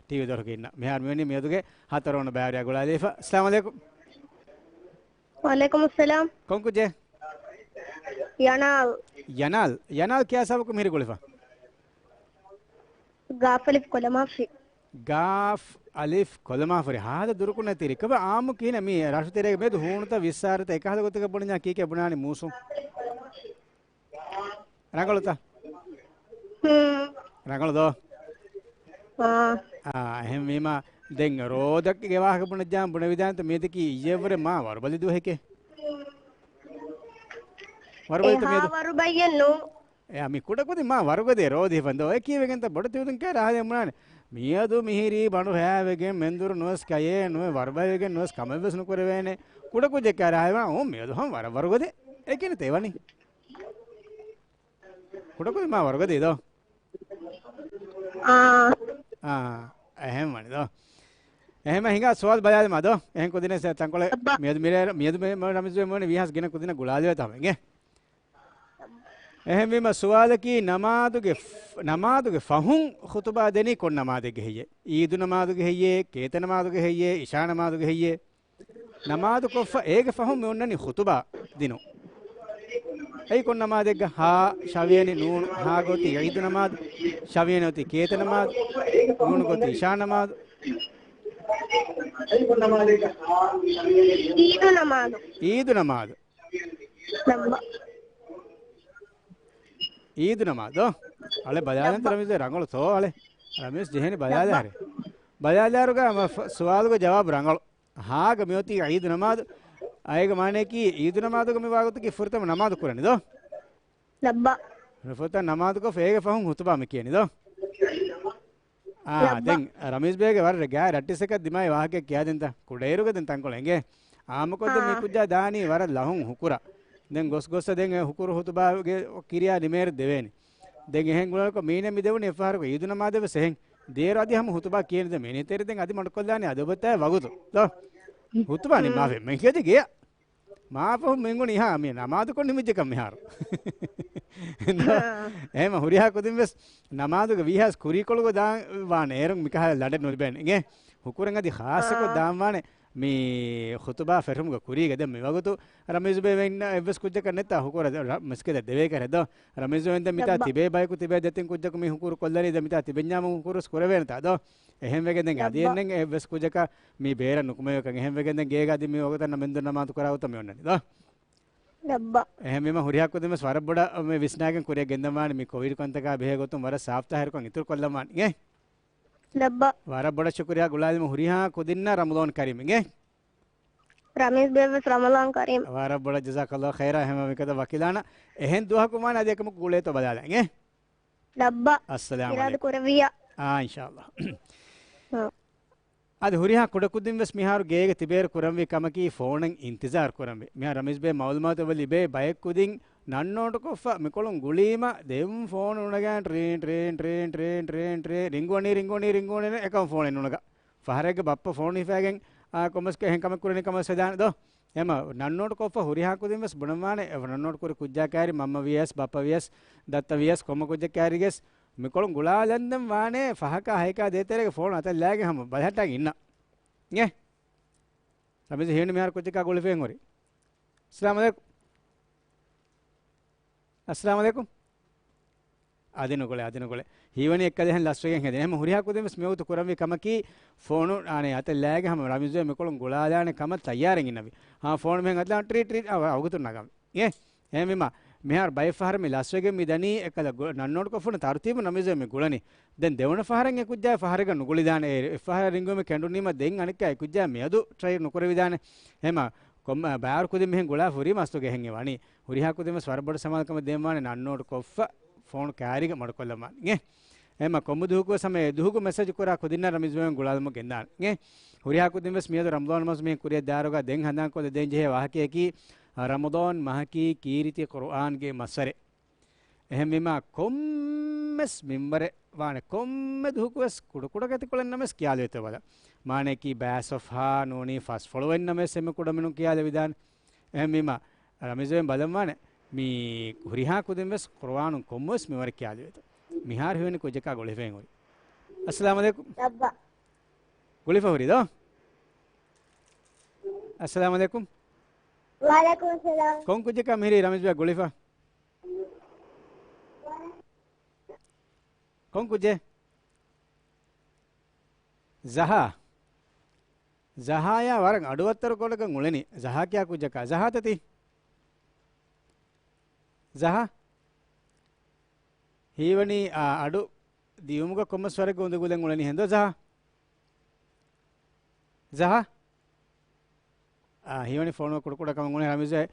ޓީވީ ދޮރުގަ އިންނަ. މިހާރު މިވަނީ މިއަދުގެ ހަތަރު ވަނަ ބައިވެރިޔާ ގުޅާލައިފަ. އައްސަލާމު ޢަލައިކުމް. ވަޢަލައިކުމުއްސަލާމް. ކޮން ކުއްޖެއް؟ ޔަނާލް. ޔަނާލް، ޔަނާލް ކިޔާ ސަބަބަކުން މިހިރީ ގުޅިފަ؟ ގާފް އަލިފް ކޮލަމާފި. ގާފް އަލިފް ކޮލަމާފުރި. ހާދަ ދުރުކުން ނެތި ރިކަބަ އާއްމު ކިހިނެއް މި ރަށު ތެރޭގަ މިއަދު ހޫނުތައް ވިއްސާރަތައް އެކަހަލަ ގޮތަކަށް ބުނަންޏާ ކީކޭ ބުނާނީ މޫސުން؟ ރަނގަޅުތަ؟ ހުން. ރަނގަޅު ދޯ؟ އާ. އާ، އެހެންވީމަ ދެން ރޯދަގެ ވާހަކަ ބުނަންޖާ ބުނެވިދާނެތަ މިއަދަކީ އިއްޔެވަރެ މާ ވަރުބަލި ދުވަހެކޭ؟ ވަރުބަލިތަ އެހާ މިއަދު؟ ވަރުބަލިއެއް ނޫ. އެ، މި ކުޑަކުދިން މާ ވަރުގަދަ ރޯދި ހިފަން ދޯ. އެ ކީވެގެންތަ ބޮޑެތި އުދުން ކައިރި ހާލެއް ބުނާނެ. މިއަދު މިހިރީ ބަނޑު ހައިވެގެން މެންދުރު ނުވެސް ކަޔޭ ނުވެ ވަރުބަލިވެގެން ނުވެސް ކަމެއްވެސް ނުކުރެވޭނެ. ކުޑަކުއްޖެއް ކައިރި ހާލެއް ބުނާ، އޯ މިއަދު ހަމަ ވަރަށް ވަރުގަދަ. އެ ކިހިނެއްތަ ވަނީ؟ ކުޑަކުދިން މާ ވަރުގަދަ ދޯ؟ އާ. އާ، އެހެން ވަނީ ދޯ. އެހެން ހިނގާ ސުވާލު ބަލާލަމާ ދޯ. އެހެން ކުދިން ތަންކޮޅެއް އައްބާ. މިއަދު މިރޭ، މިއަދު މި، މި ރަމީޒް މި ވީހާވެސް ގިނަ ކުދިން ގުޅާލެވޭތާ ހަމަ އިނގޭ. އެހެންވީމަ ސުވާލަކީ ނަމާދުގެ ފް-، ނަމާދުގެ ފަހުން ޚުތުބާ ދެނީ ކޮން ނަމާދެއްގެ ހެއްޔޭ؟ އީދު ނަމާދުގެ ހެއްޔޭ؟ ކޭތަ ނަމާދުގެ ހެއްޔޭ؟ އިޝާ ނަމާދުގެ ހެއްޔޭ؟ ނަމާދު ކޮށްފަ އޭގެ ފަހުން މި އޮންނަނީ ޚުތުބާ ދިނުން. އެއީ ކޮން ނަމާދެއްގަ؟ ހާ، ޝަވިޔަނި، ނޫނު، ހާ ގޮތީ ޢީދު ނަމާދު، ޝަވިޔަނި އޮތީ ކޭތަ ނަމާދު، ނޫނު ގޮތީ އިޝާ ނަމާދު. ޢީދު ނަމާދު. ޢީދު ނަމާދު. ނަމްބަ. ޢީދު ނަމާދު. އަޅެ ބަލާލަން ނަމްބަ. ތަރަމީޒު ރަނގަޅު ތޯ އަޅެ. ރަމީޒް ޖެހެނީ ބަލާލާ ނަމްބަ. ހަރެ. ބަލާލާރުގަ މަ ފ-، ސުވާލުގެ ޖަވާބު ރަނގަޅު. ހާގަ މިއޮތީ ޢީދު ނަމާދު. އޭގެ މާނައަކީ ޢީދު ނަމާދުގަ މި ވާގޮތަކީ ފުރަތަމަ ނަމާދު ކުރަނީ ދޯ؟ ނަމްބަ. ފުރަތަމަ ނަމާދު ކޮށްފަ އޭގެ ފަހުން ޚުތުބާ މި ކިޔަނީ ދޯ؟ އާ، ނަމްބަ. ދެން ރަމީޒް ބޭގެ ވަރަށް ގާތް ރައްޓިސްއަކަށް ދިމާވި ވާހަކައެއް ކިޔާދިންތަ؟ ކުޑައިރުގަ ދެން ތަންކޮޅެއް އިނގޭ. އާއްމުކޮށް ދެން މި އާ. ކުއްޖާ ދާނީ ވަރަށް ލަހުން ހުކުރަށް. ދެން ގޮސް ގޮއްސަ ދެން އެ ހުކުރު ޚުތުބާގެ ކިރިޔާ ނިމޭރު ދެވޭނެ. ދެން އެހެން ގުޅަންކޮށް މީނަ މި ދެވުނީ އެއްފަހަރަކު ޢީދު ނަމާދެއް ވެސް އެހެން. ދޭރު އަދި ހަމަ ޚުތުބާ ކިޔަނީ ދެން މީނަ ތެރެ ދެން އަދި މަޑުކޮށްލާނީ އަދަބުތައް ވަގުތު. ދޯ؟ ޚުތުބާ ނިންމާފަ މެންކެދި ގެޔަށް. މާފަހު މިންގުނި ހާ މި ނަމާދުކޮށް ނިމިއްޖެކަން މިހާރު. އެހެން އާ. އެހެމަ ހުރިހާ ކުދިން ވެސް ނަމާދުގެ ވީހާސް ކުރީކޮޅުގަ ދާން ވާނެ އޭރުން މިކަހަލަ ލަނޑެއް ނުލިބޭނެ އިނގޭ. ހުކުރަން އަދި ޚާއްޞަކޮށް އާ. ދާން ވާނެ މި ޚުތުބާ ފެށުމުގެ ކުރީގަ. ދެން މި ވަގުތު ރަމީޒުބެ ވެންނަ އެއްވެސް ކުއްޖަކަށް ނެތާ ހުކުރަށް ރަ-، މަސްކެތަށް ދެވޭ ކަރެއް ދޯ. ރަމީޒު ވެންދެން މިތާ ދައްބަ. ތިބޭ ބަޔަކު ތިބޭ ދެތިން ކުއްޖަކު މި ހުކުރު ކޮށްލަނީ ދެން މިތާ ތިބެންޏާމު ހުކުރު ކުރެވޭނެތާ ދޯ. އެހެން ވެގެން ދެން އަދި ދައްބަ. އެންނެން އެއްވެސް ކުއްޖަކަށް މި ބޭރަށް ނުކުމެވޭކަން. އެހެން ވެގެން ދެން ގޭގަ އަދި މި ވަގުތަށް މެންދުރު ނަމާދު ކުރާ ގޮތަށް މި އޮންނަނީ ދޯ. ދައްބަ. އެހެންވީމަ ހުރިހާ ކުދިން ވެސް ވަރަށް ބޮޑަށް މި ވިސްނާގެން ކުރިއަށް ގެންދަން ވާނެ މި ކޮވިޑް ކަންތަކާ ބެހޭ ގޮތުން ވަރަށް ސާފްތާހިރުކަން އިތުރު ކޮށްލަން ވާނެ އިނގޭ. ދައްބަ. ވަރަށް ބޮޑަށް ޝުކުރިޔާ ގުޅާލީމަ ހުރިހާ ކުދިންނަށް ރަމަޟާން ކަރީމް އިނގޭ. ރަމީޒް ބޭބެ ވެސް ރަމަޟާން ކަރީމް. ވަރަށް ބޮޑަށް ޖަޒާކަﷲ ޚައިރާ ހަމަ މިކަދަ ވަކިލާނަށް. އެހެން ދުވަހަކު ވާނެ އަދި އެކަމަކު ގުޅޭތޯ ބަލާލަން އިނގޭ. ލައްބަ. އައްސަލާމު އިރާދަ ޢަލައިކުމް. ކުރެއްވިއްޔާ. އާ، އިންޝާﷲ. އާ. އަދި ހުރިހާ ކުޑަކުދިން ވެސް މިހާރު ގޭގެ ތިބޭރު ކުރަންވީ ކަމަކީ ފޯނަށް އިންތިޒާރު ކުރަންވީ. މިހާރު ރަމީޒް ބޭ މައުލޫމާތު އެބަ ލިބޭ ބައެއް ކުދިން ނަން ނޯޓުކޮށްފަ މިކޮޅުން ގުޅީމަ ދެން ފޯނު ނުނަގާން ޓްރީން، ޓްރީން، ޓްރީން، ރިންގުވަނީ، ރިންގުވަނީ، ރިންގުވަނީ އެކަމަ ފޯނެއް ނުނަގާ. ފަހަރެއްގެ ބައްޕަ ފޯނު ހިފައިގެން، އާ، ކޮންމެސް އެހެން ކަމެއް ކުރަނީ ކަމަށް ވެސް ހަދާނެ ދޯ. އެމަ ނަން ނޯޓު ކޮށްފަ ހުރިހާ ކުދިން ވެސް ބުނަން ވާނެ، އެ ނަން ނޯޓު ކުރި ކުއްޖާ ކައިރި މަންމަ ވިޔަސް، ބައްޕަ ވިޔަސް، ދައްތަ ވިޔަސް، ކޮންމެ ކުއްޖެއް ކައިރިގެސް މިކޮޅުން ގުޅާލަންދެން ވާނެ ފަހަކާ ހައެކާ ދޭތެރޭގެ ފޯނު އަތަށް ލާގެން ހަމަ ބަލަހައްޓާގެން އިންނަ. އޭ؟ ރަމީޒު ހީނު މިހާރު ކުއްޖަކާ ގުޅިފައި ހުރި. އައްސަލާމު ޢަލައިކުމް. އައްސަލާމު ޢަލައިކުމް. އަދި ނުގުޅޭ، އަދި ނުގުޅޭ. ހީވަނީ އެއްކަލަ އެހެން ލަސްވެގެން ހެދެން. އެހެން ހުރިހާ ކުދިން ވެސް މިވަގުތު ކުރަންވީ ކަމަކީ، ފޯނު އާނެ އަތަށް ލާގެ ހަމަ ރަމީޒު މިކޮޅުން ގުޅާލާނެ ކަމަށް ތައްޔާރެއް އިންނަވި. ހާ، ފޯނު މިހެން އަތްލާން ޓްރީ ޓްރީ އަ، ވަގުތު ނަގަން. އޭ، އެހެންވީމަ، މިހާރު ބައެއް ފަހަރަށް މި ލަސްވެގެން މި ދަނީ އެކަލަ ގު-، ނަން ނޯޓު ކޮށްފަ ތަރުތީބު ރަމީޒު މި ގުޅަނީ. ދެން ދެވަނަ ފަހަރަށް އެ ކުއްޖާ ފަހަރެއްގަ ނުގުޅިދާނެ. އެ، އެއްފަހަރަށް ރިންގުވެ މި ކެނޑުނީމަ ދެން އަނެއްކާ އެ ކުއްޖާ މިއަދު ޓްރައި ނުކުރެވިދާނެ. އެހެމަ، ކޮންމެ ބާރު ކުދިން މިހެން ގުޅާ ފުރީ މަސްތުގެ އެހެން ވަނީ. ހުރިހާ ކުދިން ވެސް ވަރަށް ބޮޑަށް ސަމާލުކަމެއް ދޭންވާނެ ނަން ނޯޓު ކޮށްފަ ފޯނު ކައިރީގަ މަޑުކޮށްލަން ވާނެ. އޭ؟ އެހެމަ ކޮންމެ ދުހަކުވެސް ހަމަ އެ ދުހުގެ މެސެޖް ކުރާ ކުދިންނަށް ރަމީޒް ބޭގުން ގުޅާލުމަށް ގެންދާނެ. އެ ހުރިހާ ކުދިން ވެސް މިއަދު ރަމަޟާން މަސް މިހެން ކުރިއަށް ދާއިރުގަ ދެން ހަނދާންކޮށްލަ ދޭން ޖެހޭ ވާހަކަޔަކީ، ރަމަޟާން މަހަކީ ކީރިތި ޤުރުއާންގެ މަސްވަރެއް. އެހެންވީމާ ކޮންމެސް މިންވަރެއް ވާނެ، ކޮންމެ ދުހަކުވެސް ކުޑަކުޑަ ގަތިކޮޅެއް ނަމަވެސް ކިޔާލެވޭތޯ ބަލަ. މާނަޔަކީ ބައިސޮފްހާ ނޫނީ ފަސް ފޮޅުވެއް ނަމަވެސް އެންމެ ކުޑަމިނުން ކިޔާލެވިދާނެ. އެހެންވީމާ، ރަމީޒް ބޭގުން ބަލަންވާނެ، މި ހުރިހާ ކުދިން ވެސް ޤުރުއާނުން ކޮންމެވެސް މިންވަރެއް ކިޔާލެވޭތޯ. މިހާރު ހިވެނި ކުއްޖަކާ ގުޅިފައި ހުރި. އައްސަލާމު ޢަލައިކުމް. ރައްބާ. ގުޅިފަ ހުރި ދޯ؟ އައްސަލާމު ޢަލައިކުމް. ވަޢަލައިކުމުއްސަލާމް. ކޮން ކުއްޖަކާ މިހިރީ ރަމީޒް ބޭ ގުޅިފަ؟ ކޮން ކުއްޖެއް؟ ޒަހާ. ޒަހާޔާ ވަރަށް އަޑު ވައްތަރު ކޮޅަކަށް އުޅެނީ. ޒަހާ ކިޔާ ކުއްޖަކާ. ޒަހާތަ ތީ؟ ޒަހާ؟ ހީވަނީ، އާ، އަޑު ދިޔުމުގަ ކޮންމެސް ވަރެއްގެ އުނދަގުލެއް އުޅެނީ ހެންދޯ ޒަހާ؟ ޒަހާ؟ އާ، ހީވަނީ ފޯނުގަ ކުޑަކުޑަކަމަށް އުޅެނީ ރަމީޒް ބޭ.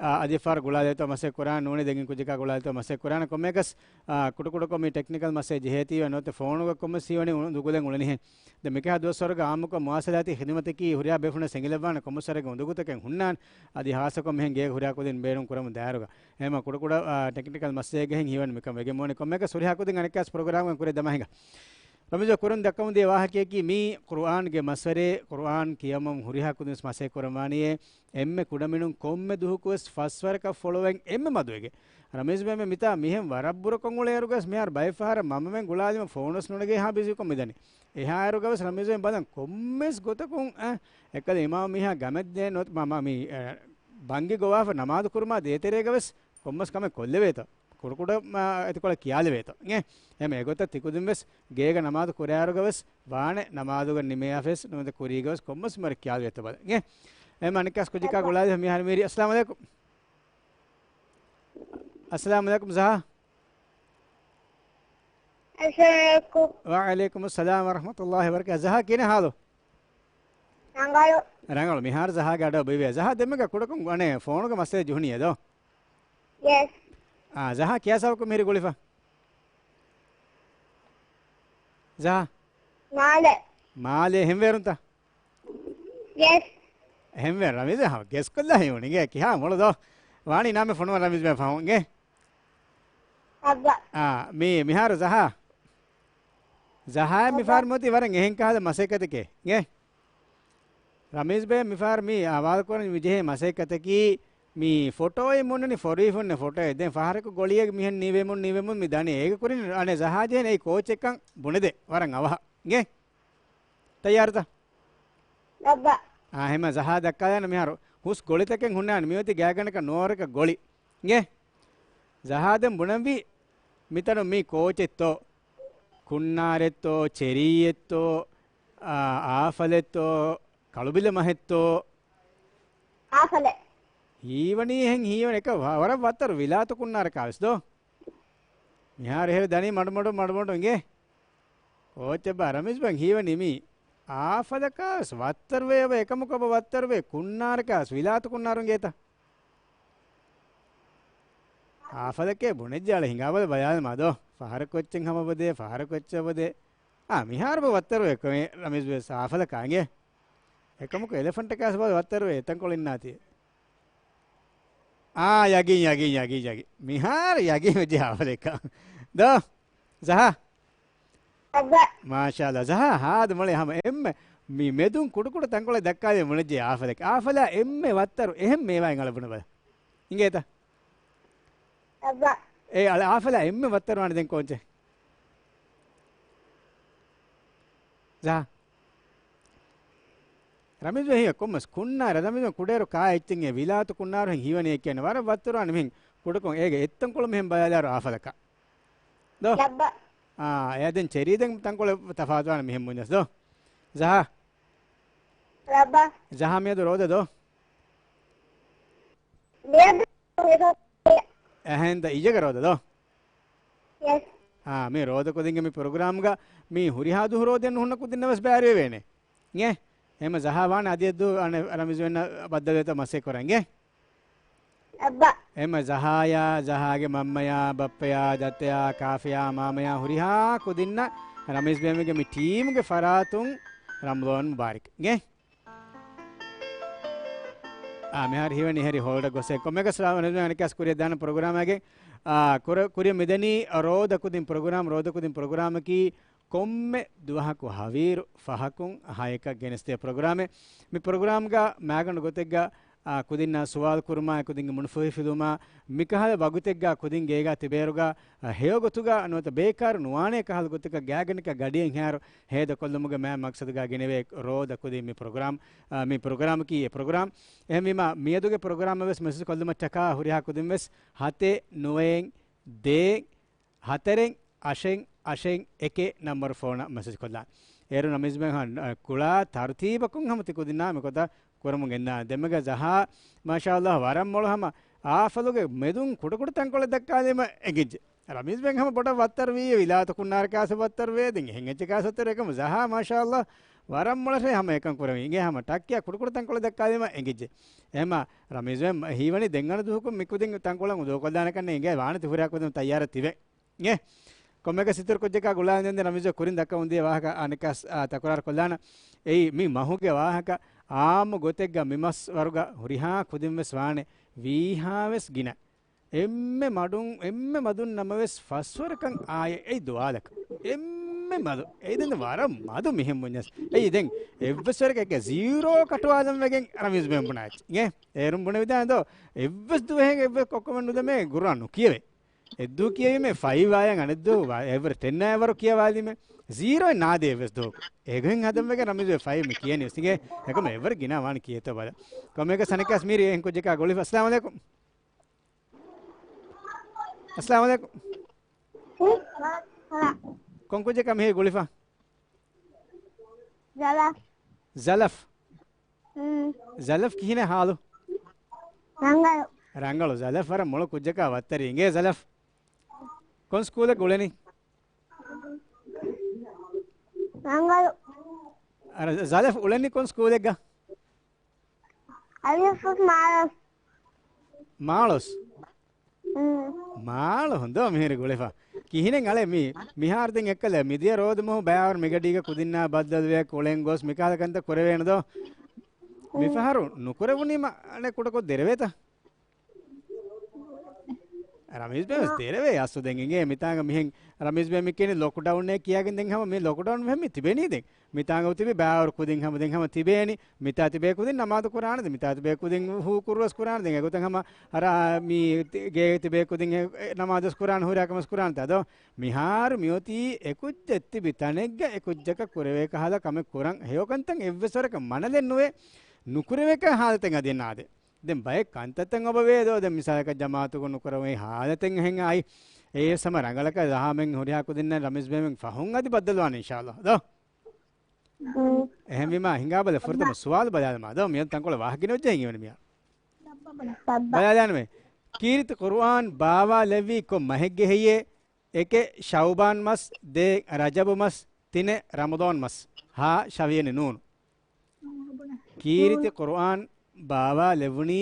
އާ، އަދި ފަހަރު ގުޅާލޭތޯ މަސައްކަތް ކުރާނެ ނޫނީ ދެން ކުއްޖަކާ ގުޅާލޭތޯ މަސައްކަތް ކުރާނެ ކޮންމެއަކަސް، އާ، ކުޑަކުޑަކޮށް މި ޓެކްނިކަލް މައްސަލަ ޖެހޭތީވެ ނުވަތަ ފޯނުގަ ކޮންމެސް ހީވަނީ އުނދަގުލެއް އުޅެނީހެން. ދެން މިކަހަލަ ދުވަސްވަރުގަ އާއްމުކޮށް މުވާސަލާތީ ޚިދުމަތަކީ ހުރިހާ ބޭފުޅުންނަށް އެނގިލައްވާނެ ކޮންމެސް ވަރެއްގެ އުނދަގޫތަކެއް ހުންނާނެ. އަދި ހާއްސަކޮށް މިހެން ގޭގަ ހުރިހާ ކުދިން ބޭނުން ކުރަމުން ދާއިރުގަ. އެހެމަ ކުޑަކުޑަ، އާ، ޓެކްނިކަލް މައްސަލައެއްގަ ހިން ހީވަނީ މިކަމަށް ވެގެން މި ކޮންމެއަކަސް ހުރިހާ ކުދިން އަނެއްކާސް ޕްރޮގްރާމް ކުރިއަށް ދަމާ ހިނގާ. ރަމީޒް ބޭ ކުރިން ދައްކަމުން ދިޔަ ވާހަކަޔަކީ މީ ޤުރުއާންގެ މަސްވަރެއް، ޤުރުއާން ކިޔަމުން ހުރިހާ ކުދިން ވެސް މަސައްކަތް ކުރަން ވާނީއޭ. އެންމެ ކުޑަމިނުން ކޮންމެ ދުހަކުވެސް ފަސްވަރަކަށް ފޮޅުވެން އެންމެ މަދުވެގެން. ރަމީޒް ބޭ މިތާ މިހެން ވަރަށް ބުރަކޮށް އުޅޭއިރުގަސް މިހާރު ބައެއް ފަހަރަށް މަންމަމެން ގުޅާލީމަ ފޯނުވެސް ނުނެގޭ ހާ ބިޒީކޮށް މިދަނީ. އެހާއިރުގަވެސް ރަމީޒް ބޭ ބަލަން ކޮންމެސް ގޮތަކުން، އަ، އެކަލަ އިމާމު މީހާ ގަމެއް ދޭން ނުވަތަ މަ-، މަ-، މި، އެ، ބަންގި ގޮވާފަ ނަމާދު ކުރުމާ ދޭތެރޭގަވެސް ކޮންމެސް ކަމެއް ކޮށްލެވޭތޯ. ކުޑަކުޑަ، މާ، އެތިކޮޅެއް ކިޔާލެވޭތޯ. އެ، އެމެ އެގޮތަށް ތިކުދިން ވެސް ގޭގަ ނަމާދު ކުރާއިރުގަވެސް ވާނެ ނަމާދުގަ ނިމޭއަފެސް ނުވަތަ ކުރީގަވެސް ކޮންމެސް މަރެއް ކިޔާލެވޭތޯ ބަލަ. އެ، އެމެ އަނެއްކާސް ކުއްޖަކާ ގުޅާލި މިހާރު މީރި. އައްސަލާމު ޢަލައިކުމް. އައްސަލާމު ޢަލައިކުމް ޒަހާ. އައްސަލާމު ޢަލައިކުމް. ވަޢަލައިކުމުއްސަލާމް ވަރަޙްމަތުﷲ ވަބަރަކާތު. ޒަހާ ކިހިނެއް ހާލު؟ ރަނގަޅު. ރަނގަޅު. މިހާރު ޒަހާގެ އަޑު ބޮއިވޭ. ޒަހާ ދެންމެގަ ކުޑަކޮށް އަނެއް ފޯނުގެ މައްސަލަ ޖެހުނީ އެދޯ؟ ޔެސް. އާ، ޒަހާ ކިޔާ ސަބަބަކުން މިހިރީ ގުޅިފަ؟ ޒަހާ. މާލެ. މާލެ ހެންވޭރުންތަ؟ ޔެސް. އެހެންވެ ރަމީޒް ހަމަ ގެސްކޮށްލާ ހިމުނިގެ ކިހާ މޮޅު ދޯ؟ ވާނީ ނާމެ ފޮނުވަ ރަމީޒް ބޭ ފަހުން ގެ. އައްބަ. އާ، މީ، މިހާރު ޒަހާ. ޒަހާ އައްބަ. މިފާރު މޮތީ ވަރަށް އެހެން ކަހަލަ މަސައްކަތެކޭ. ގެ. ރަމީޒް ބޭ މިފާރު މީ އަވާލު ކުރަން މި ޖެހޭ މަސައްކަތަކީ މީ ފޮޓޯއެއް މުންނަނީ ފޮރުވިފުންނެ ފޮޓޯއެއް. ދެން ފަހަރަކު ގޮޅިއެއް މިހެން ނީވެމުން ނީވެމުން މި ދަނީ. އޭގެ ކުރިން އަނެއް ޒަހާ ޖެހޭނެ އެއީ ކޯޗެއްކަން ބުނެދޭ. ވަރަށް އަވަހަށް. ގެ. ތައްޔާރުތަ؟ އައްބަ. އާ، ހެމަ ޒަހާ ދައްކާލާނެ މިހާރު ހުސް ގޮޅިތަކެއް ހުންނާނެ. މިއޮތީ ގާތްގަނޑަކަށް ނޯރަކަށް ގޮޅި. އިނގޭ؟ ޒަހާ ދެން ބުނަންވީ މިތަނުން މީ ކޯޗެއްތޯ، ކުންނާރެއްތޯ، ޗެރީއެއްތޯ، އާ، އާފަލެއްތޯ، ކަޅުބިލަ މަހެއްތޯ؟ އާފަލެއް. ހީވަނީ އެހެން ހީވަނީ އެކަ ވަ-، ވަރަށް ވައްތަރު ވިލާތު ކުންނާރަކާވެސް ދޯ؟ މިހާރު އެހެރެ ދަނީ މަޑުމަޑު މަޑުމަޑު އިނގޭ. ކޯޗެއްބާ ރަމީޒް ބަން ހީވަނީ މީ އާފަލަކާވެސް ވައްތަރުވޭ އެކަމަކު އެބަ ވައްތަރުވޭ ކުންނާރަކާވެސް ވިލާތު ކުންނާރު އިނގޭތަ؟ އާފަލަކޭ ބުނެއްޖެ އަޅެ ހިނގާބަލަ ބަޔާލަމާ ދޯ. ފަހަރަކު އެއްޗެއް ހަމަ އެބަދޭ، ފަހަރަކު އެއްޗެއް އެބަދޭ. އާ، މިހާރު އެބަ ވައްތަރުވޭ ކޮ-، ރަމީޒް ވެސް އާފަލަކާ އިނގޭ. އެކަމަކު އެލެފަންޓަކާސް ބަލަ ވައްތަރުވޭ އެތަންކޮޅު އިންނާތީ. އާ، ޔަގީން، ޔަގީން، ޔަގީން، ޔަގީން. މިހާރު ޔަގީން ވެއްޖެ އާފަލަކާ. ދޯ، ޒަހާ. އައްބަ. މާޝާﷲ. ޒަހާ ހާދަ މޮޅޭ ހަމަ އެންމެ މި މެދުން ކުޑަކުޑަ ތަންކޮޅެއް ދައްކާލެވި މުޅިއްޖެ އާފަލެއް. އާފަލާ އެންމެ ވައްތަރު އެހެން މޭވާއެއް އަޅަ ބުނެބަލަ. އިނގޭތަ؟ އައްބަ. އޭ އަޅަ އާފަލާ އެންމެ ވައްތަރު ވާނެ ދެން ކޯއްޗެއް؟ ޒަހާ. ރަމީޒް ވެހި ކޮންމެސް ކުންނާރެއް ރަމީޒް ކުޑައިރު ކާ އެއްޗެއް ވިލާތު ކުންނާރު ހެން ހީވަނީ އެއްކޭނެ. ވަރަށް ވައްތަރު ވާނެ މިހެން ކުޑަކޮށް އޭގެ އެއްތަންކޮޅު މިހެން ބަލާލާރު އާފަލަކާ. ދޯ؟ އައްބަ. އާ، އެ ދެން ޗެރީ ދެން ތަންކޮޅެއް ތަފާތުވާނެ މިހެން ބުންޏަސް ދޯ؟ ޒަހާ. އައްބަ. ޒަހާ މިއަދު ރޯދަ ދޯ؟ މިއަދު އެހެން ދަ އިޔަގަ ރޯދަ ދޯ؟ ޔެސް. އާ، މި ރޯދަ ކުދިންގެ މި ޕްރޮގްރާމްގަ މި ހުރިހާ ދުހު ރޯދައެއް ނުހުންނަ ކުދިންނަށް ވެސް ބައިވެރިވެވޭނެ. އިނގޭ؟ އެހެމަ ޒަހާ ވާނެ އަދިއެއްދު އަނެއް ރަމީޒު އެންނަ ބައްދަލުވެތަ މަސޭ ކުރަން އިނގޭ؟ އެއްބަ. އެމަ ޒަހާޔާ، ޒަހާގެ މަންމަޔާ، ބައްޕަޔާ، ދައްތަޔާ، ކާފިޔާ، މާމަޔާ ހުރިހާ ކުދިންނަށް ރަމީޒް ބޭމެގެ މި ޓީމްގެ ފަރާތުން ރަމަޟާން މުބާރިކް. އާ، މިހާރު ހީވަނީ ހެރި ހޯލްޑަށް ގޮސް ކޮމެގަސް ރާ ނަން އަނެކަސް ކުރިއަށް ދާނަ ޕްރޮގްރާމާގެ، އާ، ކުރ-، ކުރިއަށް މިދަނީ ރޯދަ ކުދިން ޕްރޮގްރާމް، ރޯދަ ކުދިން ޕްރޮގްރާމަކީ ކޮންމެ ދުވަހަކު ހަވީރު ފަހަކުން ހައެކަށް ގެނެސްދޭ ޕްރޮގްރާމެއް. މި ޕްރޮގްރާމްގަ މާގަނޑު ގޮތެއްގަ، އާ، ކުދިންނާ ސުވާލު ކުރުމާ، ކުދިންގެ މުނުފުހިފިލުމާ، މިކަހަލަ ވަގުތެއްގަ ކުދިން ގޭގަ ތިބޭރުގަ، އާ، ހެޔޮ ގޮތުގަ ނުވަތަ ބޭކާރު ނުވާނޭ ކަހަލަ ގޮތަކަށް ގާގަނޑަކަށް ގަޑިއެއް ހޭރު ހޭދަކޮށްލުމުގެ މާ މަގްސަދުގަ ގެނެވޭ ރޯދަ ކުދިން މި ޕްރޮގްރާމް، އާ، މި ޕްރޮގްރާމަކީ އެ ޕްރޮގްރާމް. އެހެންވީމާ، މިއަދުގެ ޕްރޮގްރާމަށް ވެސް މެސެޖް ކޮށްލުމަށްޓަކާ ހުރިހާ ކުދިން ވެސް ހަތެއް ނުވައެއް ދޭއް ހަތަރެއް އަށެއް އަށެއް އެކެއް ނަމްބަރު ފޯނަށް މެސެޖް ކޮށްލާން. އޭރު ނަމީޒް ބޭން ހަ-، އަ، ކުޅާ ތަރުތީބަކުން ހަމަ ތި ކުދިންނާ މިގޮތަށް ކުރަމުން ގެންދާނެ. ދެންމެގަ ޒަހާ، މާޝާﷲ، ވަރަށް މޮޅު ހަމަ އާފަލުގެ މެދުން ކުޑަކުޑަ ތަންކޮޅެއް ދައްކާލީމަ އެނގިއްޖެ. ރަމީޒް ބޭން ހަމަ ބޮޑަށް ވައްތަރު ވީ، ވިލާތު ކުންނާރަ ކާސެ ވައްތަރު ވޭ، ދެން އެހެން އެއްޗެއް ކާސެ ވައްތަރު އެކަމު ޒަހާ، މާޝާﷲ، ވަރަށް މޮޅަށޭ ހަމަ އެކަން ކުރަމީ. އިނގޭ ހަމަ ޓައްކިއަށް ކުޑަކުޑަ ތަންކޮޅެއް ދައްކާލީމަ އެނގިއްޖެ. އެހެމަ ރަމީޒް ބޭން ހީވަނީ ދެން އަންނަ ދުވަހަކު މި ކުދިން ތަންކޮޅަށް އުނދަގޫކޮށްލާނެ ކަންނޭ އިނގޭ ވާނެ ތި ހުރިހާ ކުދިން ތައްޔާރަށް ތިބެ. އިނގޭ. ކޮންމެއަކަސް އިތުރު ކުއްޖަކާ ގުޅާލަން ދެން ރަމީޒް ކުރިން ދައްކަމުން ދިޔަ ވާހަކަ އަނެކަސް، އާ، ތަކުރާރު ކޮށްލާނަ. އެއީ މި މަހުގެ ވާހަކަ އާއްމު ގޮތެއްގަ މި މަސް ވަރުގަ ހުރިހާ ކުދިން ވެސް ވާނެ ވީހާ ވެސް ގިނަ. އެންމެ މަޑުން، އެންމެ މަދުން ނަމަވެސް ފަސްވަރަކަށް އާޔަ އެއް ދުވާލަކަށް. އެންމެ މަދު. އެއީ ދެން ވަރަށް މަދު މިހެން ބުންޏަސް. އެއީ ދެން އެއްވެސް ވަރަކަށް އެކެ ޒީރޯ ކަޓުވާލަން ވެގެން ރަމީޒް ބޭން ބުނާ އެއްޗެއް. އޭރުން ބުނެވިދާނެ ދޯ. އެއްވެސް ދުވަހެއް އެއްވެސް ކޮއްކޮމެން ނުދެމޭ ގުރުއާން ނުކިޔެވޭ. އެއްދުވަހު ކިޔެވީމޭ ފައިވާޔަން އަނެއްދުވަހު ވާ-، އެއްވަރު ޓެން އަށް އެއްވަރު ކިޔަވާލީމޭ. ޒީރޯއެއް ނާދޭ އެއްވެސް ދުވަހަކު. އެގޮތް ހަދަން ވެގެން ރަމީޒް ބޭން ފައިވް މި ކިޔަނީ ވެސް އިނގޭ. އެކަމަ އެއްވަރު ގިނަ ވާން ކިޔޭތޯ ބަލަ. ކޮމެކަ ސަނެކަސް މީރި އެހެން ކުއްޖަކާ ގުޅިފަ. އައްސަލާމު ޢަލައިކުމް. އައްސަލާމު ޢަލައިކުމް. ކޮން ކުއްޖަކަ މިހިރީ ގުޅިފަ؟ ޒަލަފް. ޒަލަފް. މް. ޒަލަފް ކިހިނެއް ހާލު؟ ރަނގަޅު. ރަނގަޅު. ޒަލަފް ވަރަށް މޮޅު ކުއްޖަކާ ވައްތަރި. އިނގޭ ޒަލަފް. ކޮން ސްކޫލެއް އުޅެނީ؟ ރަނގަޅު. އަރަ، ޒަލަފް އުޅެނީ ކޮން ސްކޫލެއްގަ؟ އަލިފު މާޅޮސް. މާޅޮސް؟ މް. މާޅޮ ހުން ދޯ މިހިރީ ގުޅިފަ. ކިހިނެއް އަޅެ މި، މިހާރު ދެން އެއްކަލަ މިދިޔަ ރޯދަ މަހު ބައިވަރު މިގަޑީގަ ކުދިންނާ ބައްދަލުވެ ކުޅެން ގޮސް މިކަހަލަ ކަންތައް ކުރެވޭނެ ދޯ؟ މި މް. ފަހަރު ނުކުރެވުނީމަ އަނެއް ކުޑަކޮށް ދެރަވޭތަ؟ ރަމީޒް ބޭން ވެސް ނޯ. ދެރަވޭ އަސްލު ދެން އިނގޭ މިތާނގަ މިހެން ރަމީޒް ބޭން މި ކިޔަނީ ލޮކްޑައުނޭ ކިޔާގެން ދެން ހަމަ މި ލޮކްޑައުން ވެ މި ތިބެނީ ދެން. މިތާނގަ ތިބި ބާވަރު ކުދިން ހަމަ ދެން ހަމަ ތިބޭނީ. މިތާ ތިބޭ ކުދިން ނަމާދު ކުރާނެ ދެން. މިތާ ތިބޭ ކުދިން ހޫ ކުރުވަސް ކުރާނެ ދެން. އެގޮތަށް ހަމަ އަރާ މި ތި-، ގޭ ތިބޭ ކުދިން އެ، އެ ނަމާދު ވެސް ކުރާނެ ހުރިހާ ކަމެއް ވެސް ކުރާނެ ތާ ދޯ. މިހާރު މިއޮތީ އެކުއްޖެއް ތިބި ތަނެއްގަ އެކުއްޖަކަށް ކުރެވޭ ކަހަލަ ކަމެއް ކުރަން ހެޔޮކަންތައް އެއްވެސް ވަރަކަށް މަނަލެއް ނުވޭ. ނުކުރެވޭކަ ހާލަތެއް އަދި ނާދޭ. ދެން ބައެއް ކަންތައްތައް އޮބަވޭ ދޯ، ދެން މިސާލަކަށް ޖަމާއަތުގަ ނުކުރެވޭ ހާލަތެއް އެހެން އައި، އެއީ ސަމަ ރަނގަޅަކަށް ޒަހާމެން ހުރިހާ ކުދިންނަށް ރަމީޒް ބޭމެން ފަހުން އަދި ބައްދަލުވާނެ އިންޝާﷲ ދޯ. މް. އެހެންވީމާ ހިނގާބަލަ ފުރަތަމަ ސުވާލު ބަލާލަމާ ދޯ، މިއަދު ތަންކޮޅެއް ވާހަކަ ގިނަ ވެއްޖެ ހިނގިވަނީ މިއާ. ބައްބަ. ބަލާލާނަމޭ. ކީރިތި ޤުރުއާން ބާވާލެއްވީ ކޮން މަހެއްގެ ހެއްޔޭ؟ އެކެއް ޝައުބާން މަސް، ދޭއް ރަޖަބު މަސް، ތިނެއް ރަމަޟާން މަސް، ހާ ޝަވިޔަނި ނޫނު. ކީރިތި ޤުރުއާން ބާވާލެވުނީ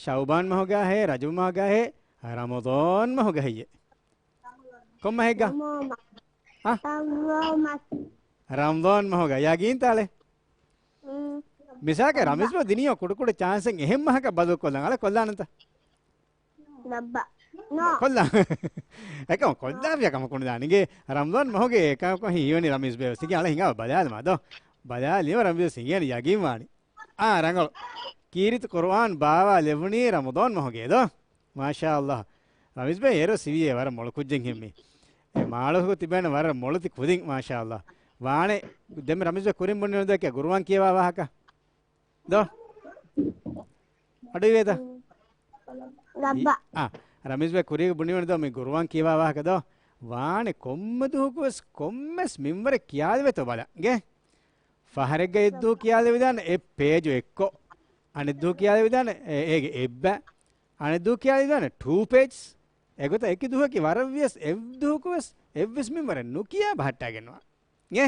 ޝައުބާން މަހުގަ ހޭ، ރަޖަބު މަހުގަ ހޭ، ރަމަޟާން މަހުގަ ހެއްޔޭ؟ ކޮން މަހެއްގަ؟ ރަމަޟާން މަސް. އަ؟ ރަމަޟާން މަސް. ރަމަޟާން މަހުގަ. ޔަގީންތާ އަޅެ؟ މް. މިސާލަކަށް ރަމީޒް ބޭން ދިނީ ކުޑަކުޑަ ޗާންސެއް އެހެން މަހަކަށް ބަދަލުކޮށްލަން. އަޅެ ކޮށްލާނަންތަ؟ ނައްބަ. ނޯ. ކޮށްލާ. އެކަމަ ކޮށްލާފިޔާ ކަމަކު ނުދާނެ. އިނގޭ ރަމަޟާން މަހުގެ އެކަމަކު ހީވަނީ ރަމީޒް ބޭން ވެސް. އިނގޭ އަޅެ ހިނގާ ބަލާލަމާ ދޯ. ބަލާލީމަ ރަމީޒް ވެސް ހިނގޭނެ ޔަގީން ވާނީ. އާ، ރަނގަޅު. ކީރިތި ޤުރުއާން ބާވާ ލެވުނީ ރަމަޟާން މަހުގޭ ދޯ. މާޝާﷲ. ރަމީޒް ބޭން އޭރު ސިވިއޭ ވަރަށް މޮޅު ކުއްޖެއް ހެންމީ. އެ މާޅޮހު ތިބޭނެ ވަރަށް މޮޅު ތި ކުދިން މާޝާﷲ. ވާނެ ދެން ރަމީޒް ބޭން ކުރިން ބުނި ނުދެކެ ގުރުއާން ކިޔަވާ ވާހަކަ. ދޯ؟ އަޑުއިވޭތަ؟ ރައްބަ. އާ، ރަމީޒް ބޭން ކުރީގަ ބުނިވަނީ ދޯ މި ގުރުއާން ކިޔަވާ ވާހަކަ ދޯ؟ ވާނެ ކޮންމެ ދުވަހަކުވެސް ކޮންމެސް މިންވަރެއް ކިޔާލެވޭތޯ ބަލަ. އިނގޭ؟ ފަހަރެއްގަ އެއްދުވަހު ކިޔާލެވިދާނެ އެއް ޕޭޖު އެއްކޮށް. އަނެއްދުވަހު ކިޔާލެވިދާނެ އެ-، އޭގެ އެއްބަ. އަނެއްދުވަހު ކިޔާލެވިދާނެ ޓޫ ޕޭޖްސް. އެގޮތަށް އެކި ދުވަހަކީ ވަރަށްވިޔަސް އެއްދުވަހަކުވެސް އެއްވެސް މިންވަރެއް ނުކިޔާ ބަހައްޓާގެންވާ. އިނގޭ؟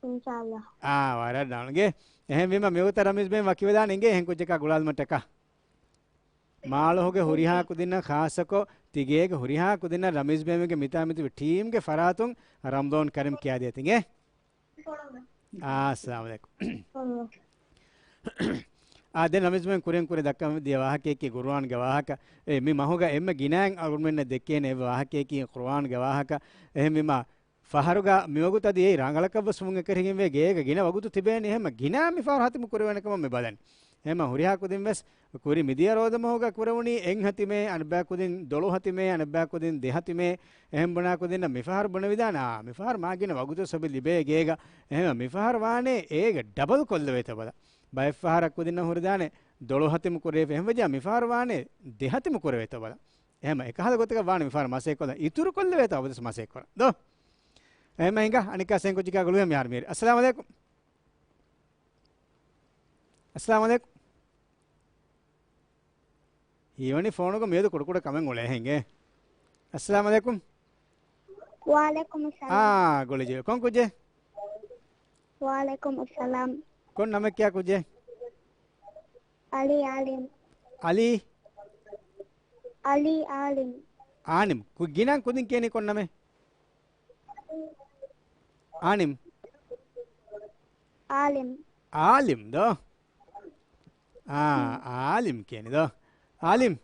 އިންޝާﷲ. އާ، ވަރަށް ރަނގަޅު. އިނގޭ؟ އެހެންވީމަ މިވަގުތަށް ރަމީޒް ބޭން ވަކިވެލާނެ އިނގޭ އެހެން ކުއްޖަކާ ގުޅާލުމަށްޓަކާ. މާޅޮހުގެ ހުރިހާ ކުދިންނަށް ޚާއްޞަކޮށް، ތިގޭގެ ހުރިހާ ކުދިންނަށް ރަމީޒް ބޭންގެ މިތާ މިތިބި ޓީމްގެ ފަރާތުން ރަމްޟާން ކަރީމް ކިޔާދޭތި އިނގޭ. އާ، އައްސަލާމު ޢަލައިކުމް. އާ، ދެން ރަމީޒް ބޭން ކުރިން ކުރި ދައްކަން ދިޔަ ވާހަކައަކީ ޤުރުއާންގެ ވާހަކަ. އެ، މި މަހުގަ އެންމެ ގިނައިން އަޅުގަނޑުމެންނަށް ދެއްކޭނެ އެއްވެސް ވާހަކައަކީ ޤުރުއާންގެ ވާހަކަ. އެހެންވީމާ، ފަހަރުގަ މިވަގުތު އަދި އެއީ ރަނގަޅަކަށްވެސް ވުމުން އެކަށީގެންވޭ ގޭގަ ގިނަ ވަގުތު ތިބޭނީ. އެހެންމަ ގިނަ މިފަހަރު ހަތިމު ކުރެވޭނެ ކަމަށް މި ބަލަން. އެހެންމަ ހުރިހާ ކުދިން ވެސް ކުރި މިދިޔަ ރޯދަމަހުގަ ކުރެވުނީ އެއް ހަތިމޭ، އަނެއްބައި ކުދިން ދޮޅު ހަތިމޭ، އަނެއްބައި ކުދިން ދެ ހަތިމޭ. އެހެން ބުނާ ކުދިންނަށް މިފަހަރު ބުނެވިދާނެ، އާ، މިފަހަރު މާ ގިނަ ވަގުތު ސަބި ލިބޭ ގޭގަ. އެހެންމަ މިފަހަރު ވާނޭ އޭގެ ޑަބަލް ކޮށްލެވޭތޯ ބަލަ. ބައެއް ފަހަރަށް ކުދިންނަށް ހުރިދާނެ ދޮޅު ހަތިމު ކުރެވި. އެހެންވެއްޖާ މިފަހަރު ވާނޭ ދެ ހަތިމު ކުރެވޭތޯ ބަލަ. އެހެންމަ އެކަހަލަ ގޮތަކަށް ވާނެ މިފަހަރު މަސައްކަތް ކޮށްލަން. އިތުރު ކޮށްލެވޭތޯ އަބަދުވެސް މަސައްކަތް ކުރަން. ދޯ؟ އެހެންމަ ހިނގާ އަނެއްކާ ސެން ކުއްޖަކާ ގުޅުވެ މިހާރު މިހިރީ. އައްސަލާމު ޢަލައިކުމް. އައްސަލާމު ޢަލައިކުމް. ހީވަނީ ފޯނުގަ މިއަދު ކުޑަކުޑަ ކަމެއް އުޅޭ ހެންގޭ. އައްސަލާމު ޢަލައިކުމް. ވަޢަލައިކުމުއްސަލާމް. އާ، ގުޅިޖެ. ކޮން ކުއްޖެއް؟ ވަޢަލައިކުމުއްސަލާމް. ކޮން ނަމެއް ކިޔާ ކުއްޖެއް؟ އަލީ ޢާލިމް. އަލީ؟ އަލީ ޢާލިމް. ޢާލިމް. ކު-، ގިނަ ކުދިން ކިޔަނީ ކޮން ނަމެއް؟ އާނިމް. އާލިމް. އާލިމް ދޯ؟ އާ، އާލިމް ކިޔަނީ ދޯ؟ އާލިމް.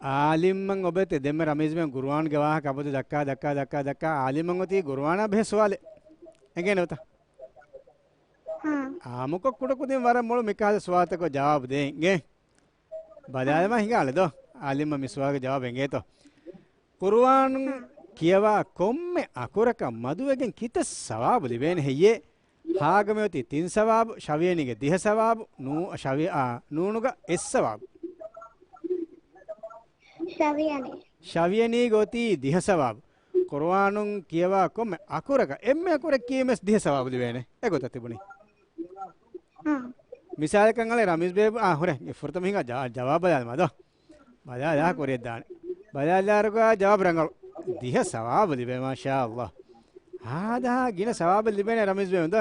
އާލިމްމަން އޮބެތެ ދެންމެ ރަމީޒް ބޭން ޤުރުއާންގެ ވާހަކަ އަބަދު ދައްކާ، ދައްކާ، ދައްކާ، ދައްކާ، އާލިމްމަން އޮތީ ޤުރުއާނާ ބެހޭ ސުވާލެއް. އެނގޭނެ އޮތާ؟ އާ. އާއްމުކޮށް ކުޑަކުދިން ވަރަށް މޮޅު މިކަހަލަ ސުވާލުތަކަށް ޖަވާބު ދޭން. އެނގޭ؟ ބަލާލަމާ ހިނގާލެ ދޯ. އާލިމްމަ މި ސުވާލުގެ ޖަވާބު އެނގޭތޯ. ޤުރުއާން ކިޔަވާ ކޮންމެ އަކުރަކަށް މަދުވެގެން ކިތައް ސަވާބު ލިބޭނެ ހެއްޔޭ؟ ހާގަ މިއޮތީ ތިން ސަވާބު، ޝަވިޔަނީގެ ދިހަ ސަވާބު، ނޫ-، ޝަވި-، އާ، ނޫނުގަ އެއް ސަވާބު. ޝަވިޔަނީ. ޝަވިޔަނީގެ އޮތީ ދިހަ ސަވާބު. ޤުރުއާނުން ކިޔަވާ ކޮންމެ އަކުރަކަށް އެންމެ އަކުރެއް ކިޔީމެސް ދިހަ ސަވާބު ލިބޭނެ. އެގޮތަށް ތިބުނީ. އާ. މިސާލަކަށް އަޅެ ރަމީޒް ބޭބު، އާ، ހުރެ، މި ފުރަތަމަ ހިނގާ ޖަ-، ޖަވާބު ބަލާލަމާ ދޯ. ބަލާލާ ކުރިއަށް ދާނެ. ބަލާލާރުގަ ޖަވާބު ރަނގަޅު. ދިހަ ސަވާބު ލިބޭ، މާޝާﷲ. ހާދަހާ ގިނަ ސަވާބު ލިބޭނެ ރަމީޒް ބޭބު ދޯ.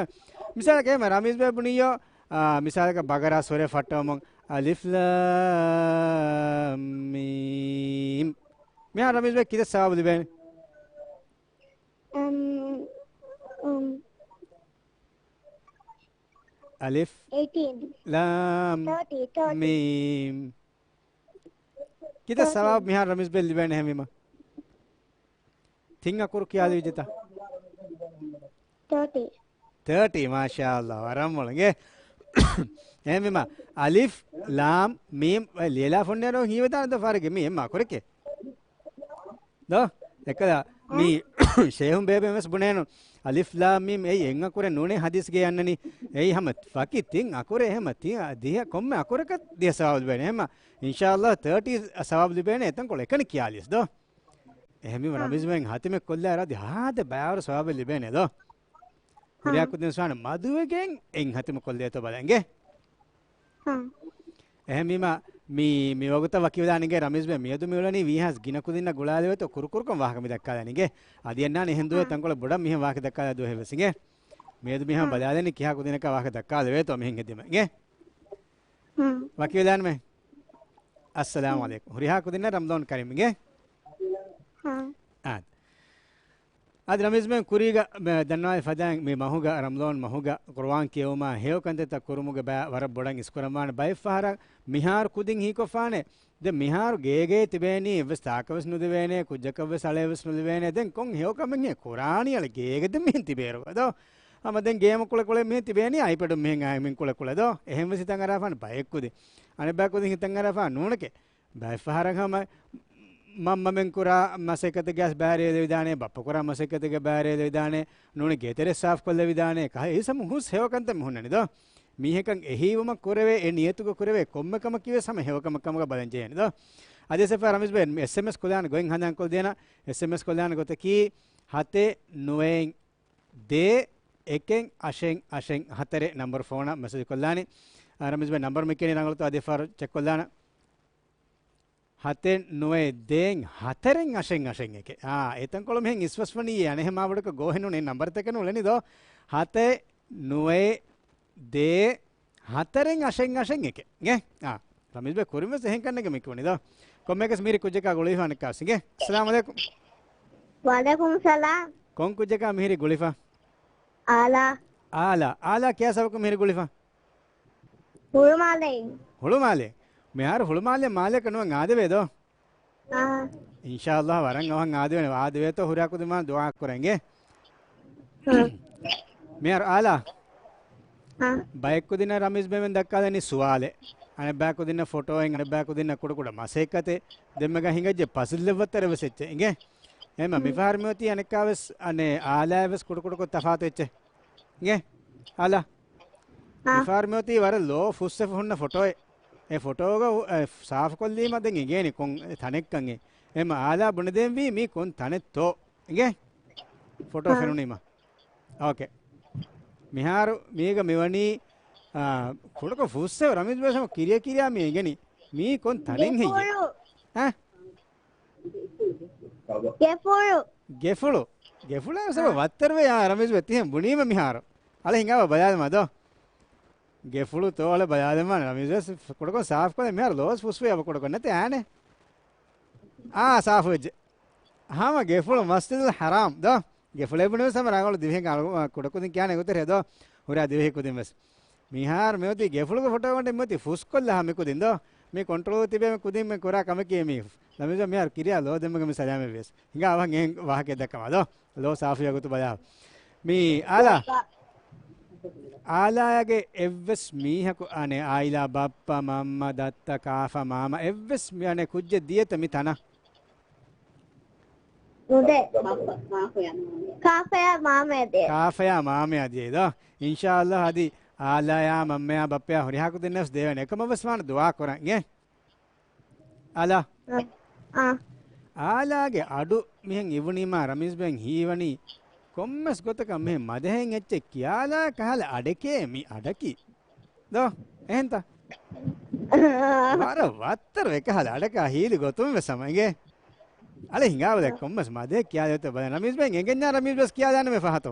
މިސާލަކަށް އެހެން ރަމީޒް ބޭބު ބުނިއްޔޯ، އާ، މިސާލަކަށް ބަގަރާ ސޫރަ ފައްޓަވަމުން އަލިފް ލާމް މީމް. މިހާ ރަމީޒް ބޭބު ކިތައް ސަވާބު ލިބޭނެ؟ އަމް، އުމް. އަލިފް، އެއިޓީން. ލާމް، ތާޓީ، ތާޓީ. މީމް. ކިތައް ތާޓީ. ސަވާބު މިހާރު ރަމީޒް ބޭބު ލިބޭނެ އެހެންވީމަ؟ ތިން އަކުރު ކިޔާލި ވިއްޖެތަ؟ ތާޓީ. ތާޓީ، މާޝާﷲ، ވަރަށް މޮޅު އިނގޭ. އެހެންވީމަ، އަލިފް، ލާމް، މީމް، އެ ލިޔެލާ ފޮންނޭރު ހީވެދާނެ ދޯ ފާރެގެ މީ އެންމެ އަކުރެކޭ. ދޯ؟ އެކަލަ މީ ޝޭހުން ބޭބެ ވެސް ބުނޭނު. އަލިފް ލާމް މީމް އެއީ އެއް އަކުރެއް ނޫނޭ ހަދީސްގައި އަންނަނީ. އެއީ ހަމަ ވަކި ތިން އަކުރެއް ހަމަ ތި-، ދިހަ ކޮންމެ އަކުރަކަށް ދިހަ ސަވާބު ލިބޭނެ. ހަމަ އިންޝާﷲ ތާޓީ ސަވާބު ލިބޭނެ އެތަންކޮޅު އެކަނި ކިޔާލިޔަސް ދޯ. އެހެންވީމަ އާ. ރަމީޒް ބޭބު ހަތިމެއް ކޮށްލާ އަދި ހާދަ ބައިވަރު ސަވާބެއް ލިބޭނެ ދޯ. ހުރިހާ ކުދިން ސުވާނަ މަދުވެގެން އެއް ހަތިމު ކޮށްލޭތޯ ބަލަން އިނގޭ. ހާ. އެހެންވީމަ، މި، މި ވަގުތަށް ވަކިވެލާނެ އިނގޭ ރަމީޒް ބޭ، މިއަދު މި އުޅެނީ ވީހާވެސް ގިނަ ކުދިންނަށް ގުޅާލެވޭތޯ ކުރުކުރުކޮށް ވާހަކަ މި ދައްކާލަނީ އިނގޭ. އަދި އަންނާނެ އެހެން ދުވަހެއް ހާ. ތަންކޮޅެއް ބޮޑަށް މިހެން ވާހަކަ ދައްކާލާ ދުވަހެއް ވެސް އިނގޭ. މިއަދު މިހާ ހާ. ބަލާލަނީ ކިހާ ކުދިންނަކަށް ވާހަކަ ދައްކާލެވޭތޯ މިހެން ހެދީމަ އިނގޭ. ހާ. ވަކިވެލާންމެ. އައްސަލާމު ހުން. ޢަލައިކުމް. ހުރިހާ ކުދިންނަށް ރަމަޟާން ކަރީމްގެ. ހާ. އާ. އަދި ރަމީޒް ބޭ ކުރީގަ މެ-، ދަންނަވާލި ފަދައިން މި މަހުގަ، ރަމަޟާން މަހުގަ ޤުރުއާން ކިޔެވުމާ ހެޔޮ ކަންތައްތައް ކުރުމުގެ ބައި ވަރަށް ބޮޑަށް އިސްކުރަންވާނެ. ބައެއް ފަހަރަށް މިހާރު ކުދިން ހީކޮށްފާނެ. ދެން މިހާރު ގޭގޭ ތިބޭނީ އެއްވެސް ތާކަށް ވެސް ނުލިބޭނެ، ކުއްޖަކަށް ވެސް އަޅައެއް ވެސް ނުލިބޭނެ. ދެން ކޮން ހެޔޮ ކަމެއްހޭ ކުރާނީ އަޅެ ގޭގަ ދެން މިހެން ތިބޭއިރު ދޯ؟ ހަމަ ދެން ގޭމު ކުޅެ ކުޅެ މިހެން ތިބޭނީ އައިޕެޑުން މިހެން އައިމިން ކުޅެ ކުޅެ ދޯ؟ އެހެން ވެސް ހިތަށް އަރާފާނެ ބައެއް ކުދިން. އަނެއްބަޔަކު ކުދިން ހިތަށް އަރާފާ ނޫނެކޭ. ބައެއް ފަހަރަށް ހަމަ މަންމަމެން ކުރާ މަސައްކަތެއްގައި ބައިވެރިވެލެވިދާނެ، ބައްޕަ ކުރާ މަސައްކަތެއްގައި ބައިވެރިވެލެވިދާނެ، ނޫނީ ގޭތެރެ ސާފުކޮށްލެވިދާނެ، ކަހަލަ އެއީސް ހަމަ ހުސް ހެޔޮ ކަންތައް މި ހުންނަނީ ދޯ؟ މީހަކަށް އެހީވުމަށް ކުރެވޭ، އެ ނިޔަތުގަ ކުރެވޭ ކޮންމެ ކަމަކީ ވެސް ހަމަ ހެޔޮ ކަމެއް ކަމުގަ ބަލަން ޖެހޭނެ ދޯ؟ އަދި އެސްއެފް ރަމީޒް ބޭ އެސްއެމްއެސް ކޮށްލާނެ ގޮތް ހަނދާން ކޮށްދޭނަ، އެސްއެމްއެސް ކޮށްލާނެ ގޮތަކީ ހަތެއް ނުވައެއް ދޭއް އެކެއް އަށެއް އަށެއް ހަތަރެއް ނަންބަރު ފޯނަށް މެސެޖް ކޮށްލާނެ. އާ، ރަމީޒް ބޭ ނަންބަރު މި ކިޔަނީ ރަނގަޅުތޯ އަދި އެއްފަހަރު ޗެކް ކޮށްލާނަ. ހަތެއް ނުވައެއް ދޭއް ހަތަރެއް އަށެއް އަށެއް އެކެއް. އާ، އެތަންކޮޅު މިހެން އިސްވަސްވަނީ އަނެއްހެން މާބޮޑަކަށް ގޯހެއް ނޫނޭ ނަންބަރުތަކެއް ނޫޅެނީ ދޯ. ހަތެއް ނުވައެއް ދޭ، ހަތަރެއް އަށެއް އަށެއް އެކެއް. އިނގޭ؟ އާ، ރަމީޒް ބެ ކުރިން ވެސް އެހެން ކަންނޭނގެ މި ކުނި ދޯ. ކޮންމެއަކަސް މިހިރީ ކުއްޖަކާ ގުޅިފަ އަނެއްކާ ވެސް. އިނގޭ؟ އައްސަލާމު ޢަލައިކުމް. ވަޢަލައިކުމް ސަލާމް. ކޮން ކުއްޖަކާ މިހިރީ ގުޅިފަ؟ އާލާ. އާލާ. އާލާ ކިޔާ ސަބަބަކުން މިހިރީ ގުޅިފަ؟ ހުޅުމާލެއިން. ހުޅުމާލެ. މިހާރު ހުޅުމާލެ މާލެއަކަށް ނުވަން އާދެވޭ ދޯ؟ އާ. އިންޝާﷲ ވަރަށް އަވަހަށް އާދެވޭނެ. އާދެވޭތޯ ހުރިހާ ކުދިން މާ ދުޢާ ކުރަން އިނގޭ. ހާ. މިހާރު އާލާ. ހާ. ބައެއް ކުދިންނަށް ރަމީޒް ބެމެން ދައްކާލަނީ ސުވާލެއް. އަނެއް ބައެއް ކުދިންނަށް ފޮޓޯއެއް، އަނެއް ބައެއް ކުދިންނަށް ކުޑަކުޑަ މަސައްކަތެއް. ދެންމެގަ ހިނގައްޖެ ޕަޒަލް އެއްވައްތަރެއް ވެސް އެއްޗެއް އިނގޭ. އެހެންމަ ހުން. މިފަހަރު މިއޮތީ އަނެއްކާވެސް އަނެއް އާލާއެއް ވެސް ކުޑަކުޑަކޮށް ތަފާތު އެއްޗެއް. އިނގޭ؟ އާލާ. އާ. މިފަހަރު މިއޮތީ ވަރަށް ލޯ ފުއްސެފަ ހުންނަ ފޮޓޯއެއް. އެ ފޮޓޯގަ އު-، އެ ސާފުކޮށްލީމަ ދެން އެނގޭނެ ކޮން ތަނެއްކަން އެ. އެހެންމަ އާލާ ބުނެދޭންވީ މީ ކޮން ތަނެއްތޯ. އިނގޭ؟ ފޮޓޯ އާ. ފެނުނީމަ. އޯކޭ. މިހާރު މީގަ މިވަނީ، އާ، ކުޑަކޮށް ފުއްސެވެ ރަމީޒް ބެސް ހަމަ ކިރިޔަ ކިރިޔާ މި އެނގެނީ. މީ ކޮން ތަނެއް ހެއްޔެ؟ ގެފުޅު. އާ؟ ގެފުޅު. ގެފުޅު. ގެފުޅާ ސަބަ އާ. ވައްތަރުވެ އާ ރަމީޒް ބެ ތިހެން ބުނީމަ މިހާރު. އަޅެ ހިނގާވަ ބަލާލަމާ ދޯ. ގެފުޅު ތޯ އަޅެ ބަލާލަމާ ރަމީޒް ބެސް ކުޑަކޮށް ސާފު ކޮށްލެ މިހާރު ލޯސް ފުއްސުވެ އަބަ ކުޑަކޮށް ނެތެ އާނެ. އާ ސާފު ވެއްޖެ. ހަމަ ގެފުޅު މަސްޖިދުލް ޙަރާމް ދޯ. ގެފުޅޭ ބުނެވެސް ހަމަ ރަނގަޅު ދިވެހި ކަނޑު، ކުޑަކުދިން ކިޔާނެ ގޮތެއް ހެދޯ. ހުރާ ދިވެހި ކުދިން ވެސް. މިހާރު މިއޮތީ ގެފުޅުގެ ފޮޓޯ ގަނޑެއް މިއޮތީ ފުސްކޮށްލާ ހަމަ މިކުދިން ދޯ. މި ކޮންޓްރޯލް ތިބޭ މި ކުދިން މި ކުރާ ކަމަކީ މީ. ލަމީޒް މިހާރު ކިރިޔާ ލޯ ދެމުގެ މި ސަލާމެއް ވިޔަސް. ހިނގާ އަވަހަށް އެހެން ވާހަކަ ދައްކަމާ ދޯ. ލޯ ސާފުވިޔާ ގޮތު ބަލާ. މީ އާލާ. އާލާގެ އެއްވެސް މީހަކު އަނެއް އާއިލާ ބައްޕަ، މަންމަ، ދައްތަ، ކާފަ، މާމަ އެއްވެސް މި އަނެއް ކުއްޖެއް ދިޔަތަ މި ތަނަށް؟ ނުދޭ. ކާފަޔާ މާމަޔާ ދޭ. ކާފަޔާ މާމަޔާ ދިޔައީ ދޯ. އިންޝާﷲ އަދި އާލާޔާ މަންމަޔާ ބައްޕަޔާ ހުރިހާ ކުދިންނަށް ވެސް ދޭވޭނެ. އެކަމަށް ވެސް ވާނެ ދުޢާ ކުރަން އޭ. އާލާ. އާ. އާލާގެ އަޑު މިހެން އިވުނީމާ ރަމީޒް ބެން ހީވަނީ ކޮންމެސް ގޮތަކަށް މިހެން މަދެހެން އެއްޗެއް ކިޔާލާ ކަހަލަ އަޑެކޭ މި އަޑަކީ. ދޯ؟ އެހެންތަ؟ ވަރަށް ވައްތަރު އެކަހަލަ އަޑަކާ ހީލި ގޮތުން ވެސް ހަމަ އިނގޭ. އަޅެ ހިނގާބަލަ ކޮންމެސް މަދެ ކިޔާލެވެތަ ބަލަ. ރަމީޒް ބެން އެނގެންޏާ ރަމީޒް ވެސް ކިޔާލާނަމޭ ފަހަތު.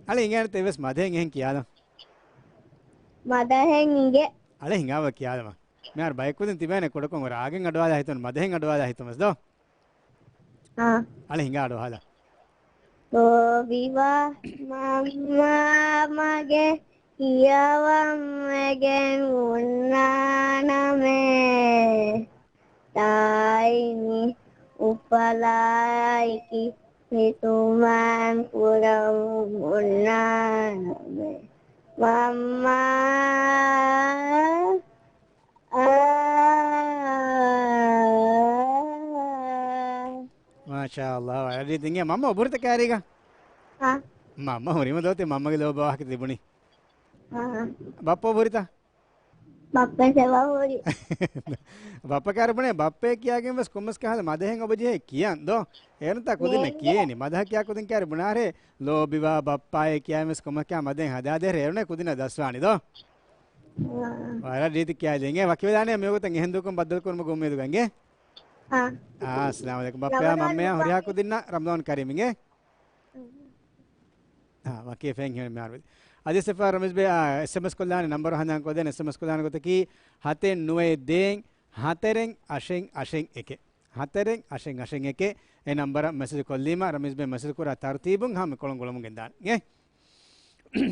އަޅެ އިނގޭނެތަ އެވެސް މަދެހެން އެހެން ކިޔާލަ. މަދެހެން އިނގޭ. އަޅެ ހިނގާބަލަ ކިޔާލަމާ. މިހާރު ބައެއްކުދިން ތިބޭނެ ކުޑަކޮށް ރާގެން އަޑުވާލާ ހިތުން މަދެހެން އަޑުވާލާ ހިތުން ވެސް ދޯ. އާ. އަޅެ ހިނގާ އަޑު އަހާލާ. ލޯބިވާ މަންމާ މަގެ ކިޔަވަން ވެގެން އޮންނާނަމޭ. ދާއިމީ އުފަލާއެކި ހިތުމާން ކުރަމުން އޮންނާނަމޭ. މަންމާ. އާ. މާޝާﷲ. ވަރަށް ރީތި އިނގޭ. މަންމަ އުބުރިތަ ކާރީގަ؟ އާ. މަންމަ ހުރީމަ ދޯތި މަންމަގެ ލޯބި ވާހަކަ ތިބުނީ. އާ. ބައްޕަ އުބުރިތަ؟ ބައްޕަ ސެވަ ހުރި. ބައްޕަ ކާރި ބުނޭ ބައްޕައޭ ކިޔާގެން ވެސް ކޮންމެސް ކަހަލަ މަދެހެން އޮބަ ޖެހޭ ކިޔަން ދޯ؟ އޭރުންތާ ކުދިންނަށް ނޭނގެ. ކިޔޭނީ. މަދަހަ ކިޔާ ކުދިން ކާރި ބުނާރޭ ލޯބިވާ ބައްޕާއޭ ކިޔާ ވެސް ކޮންމެސް ކާ މަދެހެން ހަދާދޭ އޭރުނޭ ކުދިންނަށް ދަސްވާނީ ދޯ؟ އާ. ވަރަށް ރީތި ކިޔާލި އިނގޭ. ވަކިވެލާނޭ މިވަގުތަށް އެހެން ދޫކޮށް ބައްދަލުކުރުމުގެ އުއްމީދުގަ އިނގޭ. އާ. އާ، އައްސަލާމު ޢަލައިކުމް. ބައްޕަޔާ ރަމަޟާން މަންމަޔާ މުބާރަކް. ހުރިހާ ކުދިންނަށް ރަމަޟާން ކަރީމް އިނގޭ. އާ، ވަކި ފެން ހިމެން މިހާރު ވެދި. އަދި ސެފާ ރަމީޒް ބޭ، އާ، އެސްއެމްއެސް ކޮށްލާނެ ނަންބަރު ހަނދާން ކޮށްދޭނެ. އެސްއެމްއެސް ކޮށްލާނެ ގޮތަކީ ހަތެއް ނުވައެއް ދޭއް ހަތަރެއް އަށެއް އަށެއް އެކެއް. ހަތަރެއް އަށެއް އަށެއް އެކެއް. އެ ނަންބަރަށް މެސެޖް ކޮށްލީމަ ރަމީޒް ބޭ މެސެޖް ކުރާ ތަރުތީބުން ހަމަ ކޮޅުން ގުޅަމުން ގެންދާނެ. އޭ؟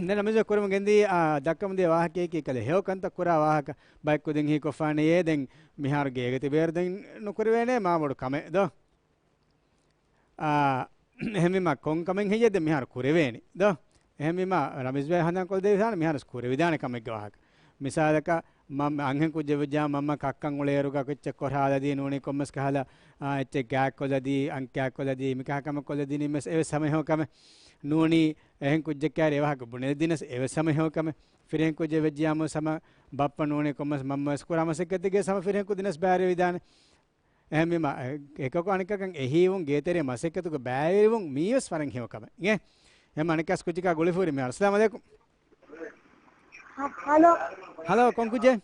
ދެން ރަމީޒް ބޭ ކުރަމުން ގެންދީ، އާ، ދައްކަމުން ދިޔަ ވާހަކައަކީ ކަލޭ ހެޔޮ ކަންތައް ކުރާ ވާހަކަ. ބައެއް ކުދިން ހީކޮށްފާނެޔޭ ދެން މިހާރު ގޭގަ ތިބޭއިރު ދެން ނުކުރެވޭނެ މާ ބޮޑު ކަމެއް ދޯ. އާ، އެހެންވީމަ ކޮން ކަމެއް ހެއްޔޭ ދެން މިހާރު ކުރެވޭނީ ދޯ؟ އެހެންވީމަ ރަމީޒް ބޭ ހަނދާން ކޮށްދެވިދާނެ މިހާރު ކުރެވިދާނެ ކަމެއްގެ ވާހަކަ. މިސާލަކަށް މަ-، އަންހެން ކުއްޖެއް ވެއްޖާ މަންމަ ކައްކަން އުޅޭއިރުގަ އެއްޗެއް ކޮށް ހާލަދީ ނޫނީ ކޮންމެސް ކަހަލަ، އާ، އެއްޗެއް ގާތްކޮށްލަދީ، އަންކާތްކޮށްލަދީ، މިކަހަލަ ކަމެއް ކޮށްލަދީނީމެސް އެވެސް ހަމަ ހެޔޮ ކަމެއް. ނޫނީ އެހެން ކުއްޖެއް ކާރި އެވާހަކަ ބުނެދިނަސް އެވެސް ހަމަ ހެޔޮ ކަމެއް. ފިރިހެން ކުއްޖެއް ވެއްޖިޔާމުސް ހަމަ ބައްޕަ ނޫނީ ކޮންމެސް މަންމަވެސް ކުރާ މަސައްކަތެއްގެ ހަމަ ފިރިހެން ކުދިނަސް ބައިވެރިވެދާނެ. އެހެންވީމަ، އެކަކު އަނެކަކަށް އެހީވުން ގޭތެރޭ މަސައްކަތުގަ ބައިވެރިވުން މީވެސް ވަރަށް ހެޔޮ ކަމެއް. އިނގޭ؟ އެހެން އަނެކަސް ކުއްޖަކާ ގުޅިފޫރި މިހާރު. އައްސަލާމު ޢަލައިކުމް. ހަ-، ހަލޯ. ހަލޯ، ކޮން ކުއްޖެއް؟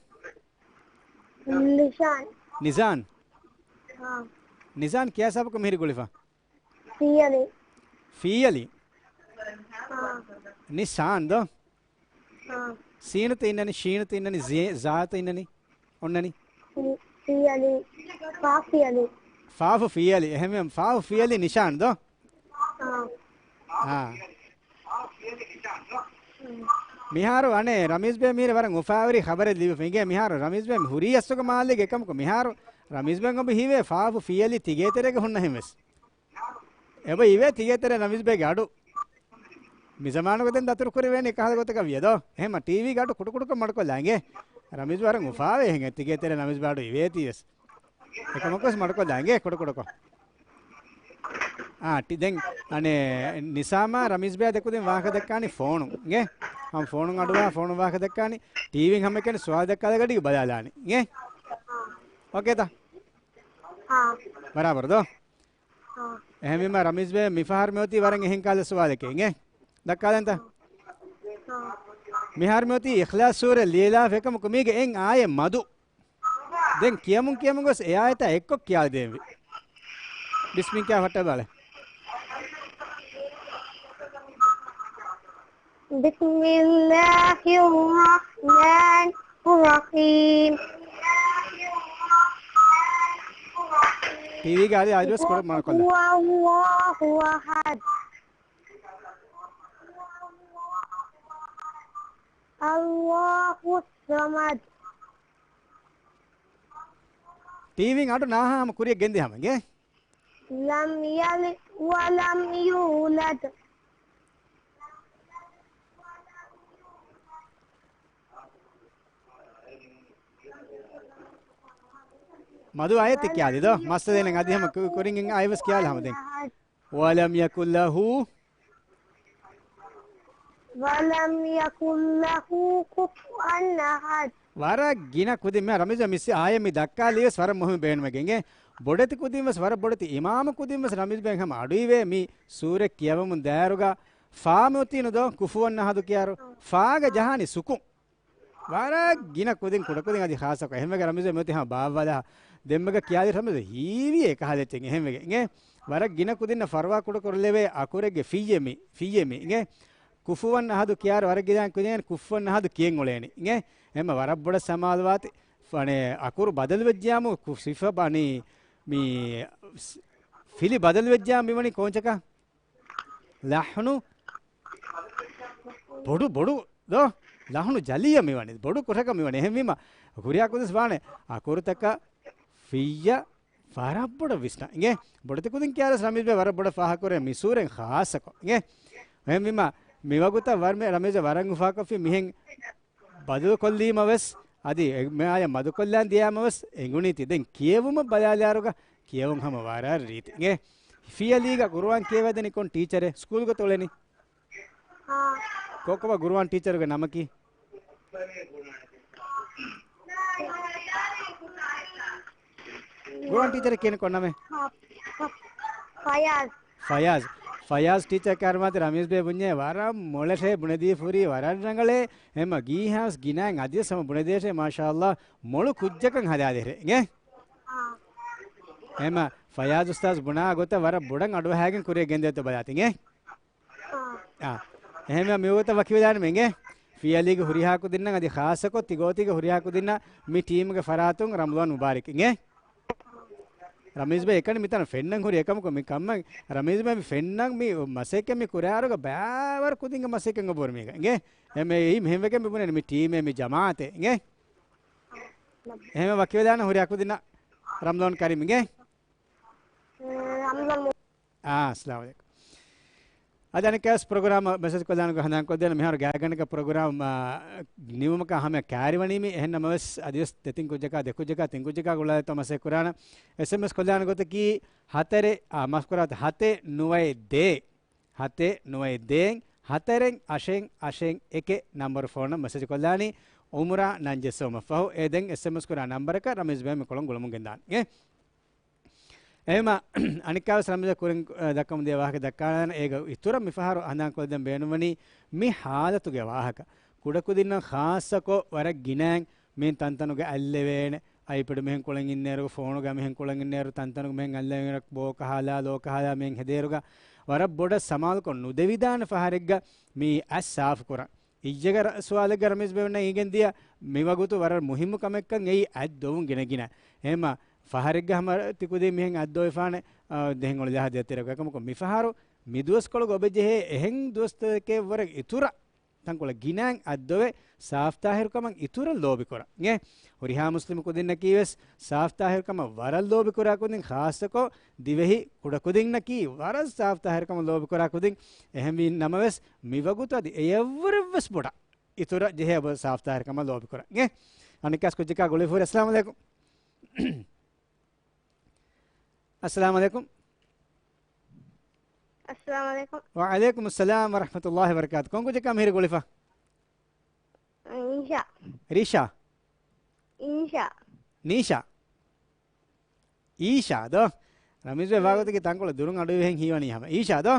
ނިޝާން. ނިޝާން؟ ހާ. ނިޝާން ކިޔާ ސަބަބަކުން މިހިރީ ގުޅިފަ؟ ފީއަލި. ފީއަލި؟ ހާ. ނިޝާން ދޯ؟ ހާ. ސީނުތަ އިންނަނީ، ޝީނުތަ އިންނަނީ، ޒޭ-، ޒާތަ އިންނަނީ. އޮންނަނީ. ފި-، ފިޔަލި. ފާފިޔަލި. ފާފު ފިޔަލި. އެހެންވެ، ފާފު ފިޔަލި ނިޝާން ދޯ؟ އާ. އާ. މިހާރު އަނެއް ރަމީޒް ބޭ މީރެ ވަރަށް އުފާވެރި ޚަބަރެއް ލިބިފަ އިނގޭ. މިހާރު ރަމީޒް ބޭ މި ހުރީ އަސްލުގަ މާލޭގެ ކަމަކު. މިހާރު ރަމީޒް ބޭ އޮބަ ހީވޭ ފާފު ފިޔަލި ތިގޭތެރޭގަ ހުންނަ ހެން ވެސް. އެބަ އިވޭ ތިގޭތެރޭ ރަމީޒް ބޭގެ އަޑު. މި ޒަމާނުގަ ދެން ދަތުރު ކުރެވޭނީ ކަހަލަ ގޮތަކަށް ވިޔަ ދޯ؟ އެހެންމަ ޓީވީގެ އަޑު ކުޑަކުޑަކޮށް މަޑުކޮށްލާ އިނގޭ. ރަމީޒް ވަރަށް އުފާވޭ އެހެން ތިގޭތެރޭ ރަމީޒް ބޭ އަޑު އިވޭތީ ވެސް. އެކަމަކުވެސް މަޑުކޮށްލާ އިނގޭ ކުޑަކުޑަކޮށް. އާ، ޓި-، ދެން އަނެއް ނިސާމާ ރަމީޒް ބޭ ދެކުދިން ވާހަކަ ދައްކާނީ ފޯނުން އިނގޭ. ހަމަ ފޯނުން އަޑުވާ ފޯނުން ވާހަކަ ދައްކާނީ. ޓީވީން ހަމައެކަނި ސުވާލު ދައްކާލަ ގަޑީގަ ބަލާލާނީ އިނގޭ. އޯކޭތަ؟ އާ. ބަރާބަރު ދޯ؟ އާ. އެހެންވީމަ ރަމީޒް ބޭ މިފަހަރު މިއޮތީ ވަރަށް އެހެން ކަހަލަ ސުވާލެކޭ އިނގޭ. ދައްކާލަންތަ؟ އާ. މިހާރު މިއޮތީ އިޚްލާޞް ސޫރަ ލިޔެލާފަ އެކަމަކު މީގެ އެއް އާޔަތް މަދު. ދެން ކިޔަމުން ކިޔަމުން ގޮސް އެ އާޔަތާ އެއްކޮށް ކިޔާދޭންވީ. ބިސްމިން ކިޔާ ފައްޓަބަލަ. بسم الله الرحمن الرحيم. ޓީވީގެ އަލި އަލިވެސް ކުޑަ މަނަކޮށްލަ. هو الله أحد. الله الصمد. ޓީވީން އަޑު ނާހާ ހަމަ ކުރިއަށް ގެންދި ހަމަ އިނގޭ. لم يلد ولم يولد. މަދު އާޔަތެއް ކިޔާލި ދޯ؟ މައްސަލައިން އަދި ހަމަ ކު-، ކުރިން އާޔަތް ވެސް ކިޔާލަ ހަމަ ދެން. ولم يكن له ولم يكن له كفوا أحد. ވަރަށް ގިނަ ކުދިން މި ރަމީޒް މިސް އާޔަ މި ދައްކާލީވެސް ވަރަށް މުހިންމު ބޭނުމެގެން. ބޮޑެތި ކުދިން ވެސް ވަރަށް ބޮޑެތި އިމާމު ކުދިން ވެސް ރަމީޒް ބޭން ހަމަ އަޑުއިވޭ މި ސޫރަ ކިޔަވަމުން ދާއިރުގަ ފާ މިއޮތީނު ދޯ ކުފުވަން އަހަދު ކިޔާރު ފާގަ ޖަހާނީ ސުކުން. ވަރަށް ގިނަ ކުދިން ކުޑަކުދިން އަދި ޚާއްޞަކޮށް އެހެންވެގެން ރަމީޒް މިއޮތީ ހަމަ ބާއްވާލާ ދެންމެގަ ކިޔާލި ރަމީޒް ހީވީ އެކަހަލަ އެއްޗެއް އެހެންވެގެން އިނގޭ. ވަރަށް ގިނަ ކުދިންނަށް ފަރުވާ ކުޑަކުރެވޭ އަކުރެއްގެ ފިއްޔެ މި، ފިއްޔެ މި އިނގޭ. ކުފުވަން އަހަދު ކިޔާރު ވަރަށް ގިނަ ކުދިން ކުފުވަން އަހަދު ކިޔެން އުޅޭނީ އިނގޭ. އެހެންމަ ވަރަށް ބޮޑަށް ސަމާލުވާތި. އަނެއް އަކުރު ބަދަލުވެއްޖިޔާމު ކު-، ސިފަ ބަނީ މި ސް-، ފިލި ބަދަލުވެއްޖިޔާ މިވަނީ ކޯންޗަކަށް؟ ލަޙްނު ބޮޑު ބޮޑު ދޯ؟ ލަޙްނު ޖަލިއްޔަށް މިވަނީ. ބޮޑު ކުށަކަށް މިވަނީ. އެހެންވީމަ ހުރިހާ ކުދިން ވާނެ އަކުރުތަކަށް ފިއްޔަ ވަރަށް ބޮޑަށް ވިސްނާ އިނގޭ. ބޮޑެތި ކުދިން ކިޔާލަސް ރަމީޒް ބޭ ވަރަށް ބޮޑަށް ފާހަގަކުރޭ މި ސޫރައިން ޚާއްޞަކޮށް އިނގޭ. އެހެންވީމަ މިވަގުތަށް ވަރަށް މި ރަމީޒް ވަރަށް އުފާކޮށްފި މިހެން ބަދަލުކޮށްލީމަ ވެސް، އަދި އެ-، މި އާޔަތް މަދުކޮށްލާން ދިޔާމަ ވެސް އެނގުނީތީ. ދެން ކިޔެވުމަށް ބަލާލާރުގަ ކިޔެވުން ހަމަ ވަރަށް ރީތި އިނގޭ. ފިޔަލީގަ ގުރުއާން ކިޔަވަދެނީ ކޮން ޓީޗަރެއް؟ ސްކޫލްގަ ތޮޅެނީ؟ އާ. ކޮކޮބާ ގުރުއާން ޓީޗަރުގެ ނަމަކީ؟ ގުރުއާން ޓީޗަރަށް ކިޔަނީ ކޮން ނަމެއް؟ ފަ-، ފަ-، ފަޔާޒް. ފަޔާޒް. ފަޔާޒް ޓީޗަރ ކަރުމާތި ރަމީޒް ބޭ ބުންޏޭ ވަރަށް މޮޅެށޭ ބުނެދީފުރީ ވަރަށް ރަނގަޅޭ. އެމަ ގީހާސް ގިނައިން އަދިވެސް ހަމަ ބުނެދޭށޭ މާޝާﷲ މޮޅު ކުއްޖަކަށް ހަދާދޭށޭ. އިނގޭ؟ އާ. އެމަ ފަޔާޒް އުސްތާޒް ބުނާ ގޮތަށް ވަރަށް ބޮޑަށް އަޑުއަހައިގެން ކުރިއަށް ގެންދޭތޯ ބަލާތި. އިނގޭ؟ އާ. އާ. އެހެންވެ މިވަގުތަށް ވަކިވެލާނަމޭ އިނގޭ. ފިޔަލީގެ ހުރިހާ ކުދިންނަށް އަދި ޚާއްޞަކޮށް ތިގޯތީގެ ހުރިހާ ކުދިންނަށް މި ޓީމުގެ ފަރާތުން ރަމަޟާން މުބާރަކް އިނގޭ. ރަމީޒް ބޭ އެކަނި މިތަނަށް ފެންނަން ހުރި އެކަމަކު މި ކަމަށް ރަމީޒް ބޭ މި ފެންނަން މި މަސައްކަތް މި ކުރާރުގަ ބައިވަރު ކުދިންގެ މަސައްކަތް އޮބުވަރު މީގަ އިނގޭ. އެމެ އެއީ މިހެންވެގެން މި ބުނެން މި ޓީމެއް މި ޖަމާއަތެއް އިނގޭ. އެހެންވެ ވަކިވެލާނަ ހުރިހާ ކުދިންނަށް ރަމަޟާން ކަރީމް އިނގޭ. ރަމަޟާން އާ، އައްސަލާމު ޢަލައިކުމް. އަދި އަނެއްކާވެސް ޕްރޮގްރާމް މެސެޖް ކޮށްލާނެ ގޮތް ހަނދާން ކޮށްދޭނަ މިހާރު ގާތްގަނޑަކަށް ޕްރޮގްރާމް، އާ، ނިމުމަކާ ހަމަ ކައިރިވަނީ މި. އެހެން ނަމަވެސް އަދިވެސް ދެތިން ކުއްޖަކާ ދެ ކުއްޖަކާ ތިން ކުއްޖަކާ ގުޅާލަތޯ މަސައްކަތް ކުރާނަ. އެސްއެމްއެސް ކޮށްލާނެ ގޮތަކީ ހަތަރެއް، އާ، މާފް ކުރާތި ހަތެއް ނުވައެއް ދޭއް، ހަތެއް ނުވައެއް ދޭއް، ހަތަރެއް އަށެއް އަށެއް އެކެއް ނަންބަރު ފޯނަށް މެސެޖް ކޮށްލާނީ އުމްރާ ނަން ޖެއްސެވުމަށްފަހު. އެ ދެން އެސްއެމްއެސް ކުރާ ނަންބަރަކަށް ރަމީޒް ބޭ މި ކޮޅުން ގުޅުމުން ގެންދާނެ. އެހެންމަ އަނެއްކާވެސް ރަމީޒަށް ކުރިން، އަ، ދައްކަމުން ދިޔަ ވާހަކަ ދައްކާލާނަން. އޭގަ އިތުރަށް މިފަހަރު ހަނދާން ކޮށްދޭން ބޭނުންވަނީ މި ހާލަތުގެ ވާހަކަ. ކުޑަކުދިންނަށް ޚާއްޞަކޮށް ވަރަށް ގިނައިން މި ތަންތަނުގަ އަތްލެވޭނެ. އައިޕެޑު މިހެން ކުޅަން އިންނޭރު، ފޯނުގަ މިހެން ކުޅަން އިންނޭރު، ތަންތަނުގަ މިހެން އަތްލެވޭނެ، ބޯ ކަހާލާ، ލޯ ކަހާލާ މިހެން ހެދޭރުގަ ވަރަށް ބޮޑަށް ސަމާލުކޮށް ނުދެވިދާނެ ފަހަރެއްގަ މި އަތް ސާފު ކުރަން. އިއްޔެގަ ރަ-، ސުވާލެއްގަ ރަމީޒް ބޭބެންނަށް އިނގެން ދިޔަ، މިވަގުތު ވަރަށް މުހިއްމު ކަމެއްކަން އެއީ އަތް ދޮވުން ގިނަ ގިނަ. އެހެމަ ފަހަރެއްގަ ހަމަ ތިކުދީ މިހެން އަތް ދޮވެފާނެ، އާ، ދެހެން އޮޅިލާހަ ދޭތެރެކު. އެކަމަކު މިފަހަރު މި ދުވަސްކޮޅުގަ އޮބެއްޖެހޭ އެހެން ދުވަސްތަކެއް ވަރަށް އިތުރަށް ތަންކޮޅެއް ގިނައިން އަތްދޮވެ ސާފްތާހިރުކަމަށް އިތުރަށް ލޯބިކުރަން. އެ ހުރިހާ މުސްލިމް ކުދިންނަކީވެސް ސާފްތާހިރުކަމަށް ވަރަށް ލޯބިކުރާ ކުދިން، ޚާއްޞަކޮށް ދިވެހި ކުޑަކުދިންނަކީ ވަރަށް ސާފްތާހިރުކަމަށް ލޯބިކުރާ ކުދިން. އެހެންވީ ނަމަވެސް، މިވަގުތު އަދި އެއަށްވުރެވެސް ބޮޑަށް އިތުރަށް ޖެހޭ އަބަދު ސާފްތާހިރުކަމަށް ލޯބިކުރަން. އެ އަނެއްކާސް ކުއްޖަކާ ގުޅިފުރި. އައްސަލާމު އަލައިކުމް. އައްސަލާމު އަލައިކުމް. އައްސަލާމު އަލައިކުމް. ވަޢަލައިކުމުއްސަލާމް ވަރަޙްމަތުﷲި ވަބަރަކާތު. ކޮން ކުއްޖަކާ މިހިރީ ގުޅިފަ؟ އިންޝާ. ރިޝާ؟ އިންޝާ. ނީޝާ. އީޝާ ދޯ؟ ރަމީޒް ބޭ ވާގޮތަކީ ތަންކޮޅެއް ދުރުން އަޑުއިވިހެން ހީވަނީ ހަމަ. އީޝާ ދޯ؟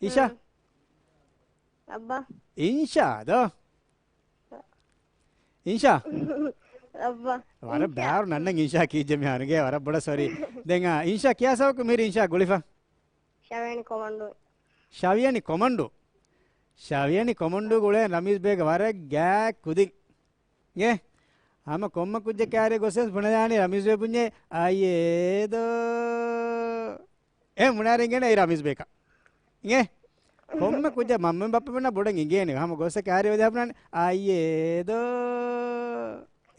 އީޝާ؟ ހުން. އައްބާ. އިންޝާ ދޯ؟ އިންޝާ؟ އައްބާ. ވަރަށް އިންޝާ. ބާރު ނަންނަން އިންޝާ ކީއްޖެ މިހާރުގެ ވަރަށް ބޮޑަށް ސޮރީ. ދެން އާ، އިންޝާ ކިޔާ ސަބަބަކު މިހިރީ އިންޝާ ގުޅިފަ؟ ޝަވިޔަނި ކޮމަންޑޫ. ޝަވިޔަނި ކޮމަންޑޫ. ޝަވިޔަނި ކޮމަންޑޫ ގުޅޭ ރަމީޒް ބޭގެ ވަރަށް ގާތް ކުދިން. އޭ، ހަމަ ކޮންމެ ކުއްޖެއް ކާރި ގޮސްވެސް ބުނެލާނީ ރަމީޒް ބޭ ބުންޏޭ އައިއޭ ދޯ. އޭ ބުނާރި އިނގޭނެ އެއީ ރަމީޒް ބޭކަށް. އޭ، ކޮންމެ ކުއްޖެއް މަންމަ ބައްޕަ ބުނާ ބޮޑަށް އިނގޭނެ. ހަމަ ގޮސް ކާރި ވެދާ ބުނާނެ އައިއޭ ދޯ.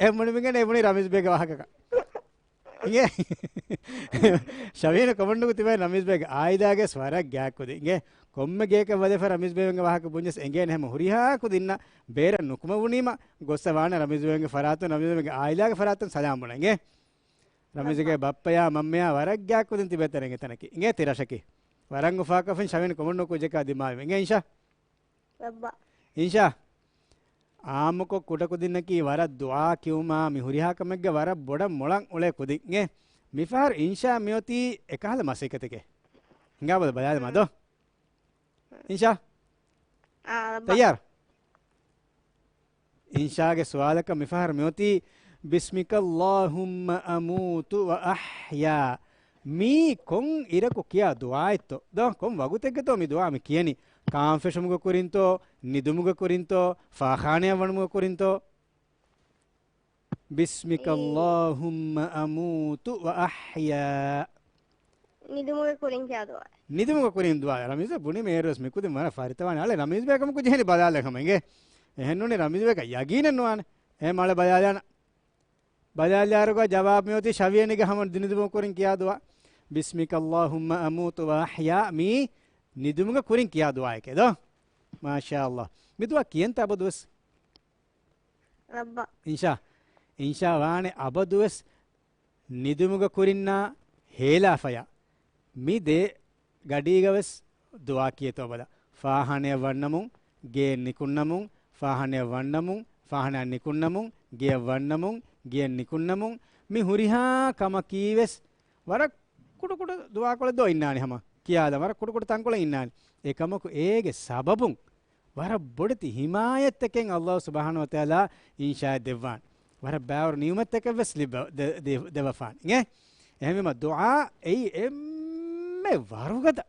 އޭ ބުނި އިނގޭނެ އެ ބުނީ ރަމީޒް ބޭގެ ވާހަކަކަށް. އިނގޭ. ޝަވީން ކޮމަންޑުގެ ތިބޭ ރަމީޒް ބޭގެ އާއިލާގެ ވަރަށް ގާތް ކުދިން. އިނގޭ. ކޮންމެ ގޭކަށް ވަދެފަ ރަމީޒް ބޭގެ ވާހަކަ ބުންޏަސް އެނގޭނެ ހަމަ ހުރިހާ ކުދިންނަށް ބޭރަށް ނުކުމެވުނީމަ ގޮއްސަ ވާނެ ރަމީޒް ބޭގެ ފަރާތުން ރަމީޒް ބޭގެ އާއިލާގެ ފަރާތުން ސަލާމް ބުނަން. އިނގޭ. ރަމީޒްގެ ބައްޕަ. ބައްޕަޔާ މަންމަޔާ ވަރަށް ގާތް ކުދިން ތިބޭ ތެރެނގެ ތަނަކީ. އިނގޭ ތި ރަށަކީ. ވަރަށް އުފާކޮށްފިން ޝަވީން ކޮމަންޑު ކުއްޖަކާ ދިމާވި. އިނގޭ އިންޝާ. އައްބާ. އިންޝާ. އާއްމުކޮށް ކުޑަކުދިންނަކީ ވަރަށް ދުޢާ ކިޔުމާ މި ހުރިހާ ކަމެއްގެ ވަރަށް ބޮޑަށް މޮޅަށް އުޅޭ ކުދިން. އެ މިފަހަރު އިންޝާ މިއޮތީ އެކަހަލަ މަސައްކަތެކޭ. ހިނގާބަލަ ބަލާލަމާ ދޯ؟ އިންޝާ. އާ، އައްބާ. ތައްޔާރު؟ އިންޝާގެ ސުވާލަކަށް މިފަހަރު މިއޮތީ، بسمك اللهم أموت وأحيا. މީ ކޮން އިރަކު ކިޔާ ދުޢާއެއްތޯ؟ ދޯ، ކޮން ވަގުތެއްގެތޯ މި ދުޢާ މި ކިޔަނީ؟ ކާން ފެށުމުގެ ކުރިންތޯ؟ ނިދުމުގެ ކުރިންތޯ؟ ފާޚާނަޔަށް ވަނުމުގެ ކުރިންތޯ؟ بسمك اللهم أموت وأحيا. ނިދުމުގެ ކުރިން ކިޔާ ދުޢާ. ނިދުމުގެ ކުރިން ދުޢާ. ރަމީޒް ބުނީމަ އޭރުވެސް މި ކުދިން ވަރަށް ފަރިތަވާނެ. އަޅެ ރަމީޒް ބޭކަމަކު ޖެހެނީ ބަލާލަ ކަމަށް އިނގޭ. އެހެންނޫނީ ރަމީޒް ބޭކަށް ޔަގީނެއް ނުވާނެ. އެހެން އަޅެ ބަލާލާނަ. ބަލާލާއިރުގަ ޖަވާބު މިއޮތީ ޝަވިޔަނީގެ ހަމަ ނިދުމުގެ ކުރިން ކިޔާ ދުޢާ. بسمك اللهم أموت وأحيا. މީ ނިދުމުގެ ކުރިން ކިޔާ ދުޢާއެކޭ ދޯ؟ މާޝާﷲ. މި ދުޢާ ކިޔަންތަ އަބަދުވެސް؟ އައްބާ. އިންޝާ. އިންޝާ ވާނެ އަބަދުވެސް ނިދުމުގެ ކުރިންނާ ހޭލާފަޔާ. މި ދެ ގަޑީގަވެސް ދުޢާ ކިޔޭތޯ ބަލަ. ފާޚާނަޔަށް ވަންނަމުން، ގެއެއް ނިކުންނަމުން، ފާޚާނަޔަށް ވަންނަމުން، ފާޚާނައަށް ނިކުންނަމުން، ގެއަށް ވަންނަމުން، ގެއަށް ނިކުންނަމުން، މި ހުރިހާ ކަމަކީވެސް ވަރަށް ކުޑަކުޑަ ދުޢާކޮޅެއް ދޯ އިންނާނެ ހަމަ. ކިޔާލަ ވަރަށް ކުޑަކުޑަ ތަންކޮޅެއް އިންނާނެ. އެކަމަކު އޭގެ ސަބަބުން ވަރަށް ބޮޑެތި ހިމާޔަތްތަކެއް ﷲ ސުބްޙާނަހޫ ވަތަޢާލާ އިންޝާއަށް ދެއްވާނެ. ވަރަށް ބާވަރު ނިޢުމަތްތަކެއްވެސް ލިބެ-، ދެ-، ދެ-، ދެވަފާނެ. އިނގޭ؟ އެހެންވީމަ ދުޢާ އެއީ އެންމެ ވަރުގަދަ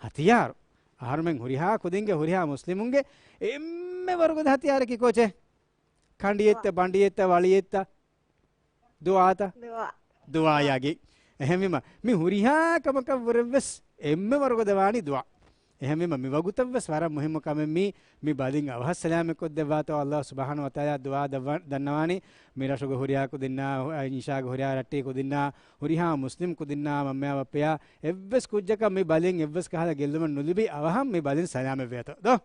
ހަތިޔާރު. އަހަރުމެން ހުރިހާ ކުދިންގެ ހުރިހާ މުސްލިމުންގެ އެންމެ ވަރުގަދަ ހަތިޔާރަކީ ކޯޗޭ؟ ކަނޑިއެއްތަ، ބަނޑިއެއްތަ، ވަޅިއެއްތަ؟ ދުޢާތަ؟ ދުޢާ. ދުޢާ ޔަގީން. އެހެންވީމަ، މި ހުރިހާ ކަމަކަށްވުރެވެސް އެންމެ ވަރުގަދަ ވާނީ ދުޢާ. އެހެންވީމަ، މި ވަގުތަށްވެސް ވަރަށް މުހިއްމު ކަމެއް މީ، މި ބަލިން އަވަހަށް ސަލާމަތްކޮށްދެއްވާތޯ ﷲ ސުބްޙާނަހޫ ވަތަޢާލާ ދުޢާ ދައްވަ-، ދަންނަވާނީ. މި ރަށުގެ ހުރިހާ ކުދިންނާ، އިންޝާގެ ހުރިހާ ރައްޓެހި ކުދިންނާ، ހުރިހާ މުސްލިމް ކުދިންނާ، މަންމަޔާ ބައްޕަޔާ އެއްވެސް ކުއްޖަކަށް މި ބަލިން އެއްވެސް ކަހަލަ ގެއްލުމެއް ނުލިބި އަވަހަށް މި ބަލިން ސަލާމަތްވޭތޯ ދޯ؟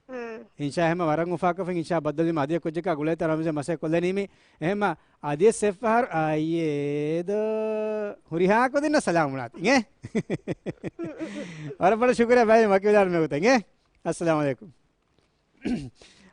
ހުން. އިންޝާ ހަމަ ވަރަށް އުފާކޮށްފިން އިންޝާ ބައްދަލުވީމަ އަދި ކުއްޖަކާ ގުޅޭތާ ރަމީޒް މަސައްކަތް ކޮށްލަނީމީ. އެހެމަ އަދިވެސް އެއްފަހަރު އައިއޭ ދޯ ހުރިހާ ކުދިންނަށް ސަލާމް ބުނާތި. އިނގޭ؟ ވަރަށް ބޮޑަށް ޝުކުރިއްޔާ ބައި މަކިވެލާން މެގޮތަށް. އިނގޭ؟ އައްސަލާމު ޢަލައިކުމް.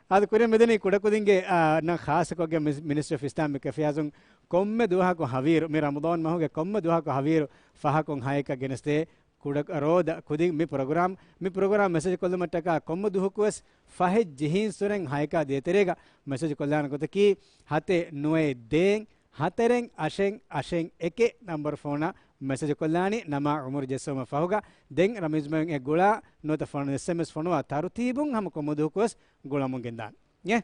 އާދެ ކުރިން މިދަނީ ކުޑަކުދިންގެ، އާ، ނަން ޚާއްޞަކޮށްގެން މި-، މިނިސްޓްރީ އޮފް އިސްލާމިކް އެފެއާޒުން ކޮންމެ ދުވަހަކު ހަވީރު، މި ރަމަޟާން މަހުގެ ކޮންމެ ދުވަހަކު ހަވީރު ފަހަކުން ހައެއްކަށް ގެނެސްދޭ ކުޑަ ރޯދަ ކުދިން މި ޕްރޮގްރާމް، މި ޕްރޮގްރާމް މެސެޖް ކޮށްލުމަށްޓަކާ ކޮންމެ ދުވަހަކުވެސް ފަހެއް ޖެހިން ސުރެން ހައެކާ ދޭތެރޭގަ މެސެޖް ކޮށްލާނެ ގޮތަކީ ހަތެއް ނުވައެއް ދޭއް ހަތަރެއް އަށެއް އަށެއް އެކެއް ނަންބަރު ފޯނަށް މެސެޖު ކޮށްލާނީ ނަމާ އުމުރު ޖެއްސުމަށް ފަހުގަ. ދެން ރަމީޒް ބެ އެ ގުޅާ ނުވަތަ ފޮނު އެސްއެމްއެސް ފޮނުވާ ތަރުތީބުން ހަމަ ކޮންމެ ދުވަހަކުވެސް ގުޅަމުން ގެންދާނެ. އޭ؟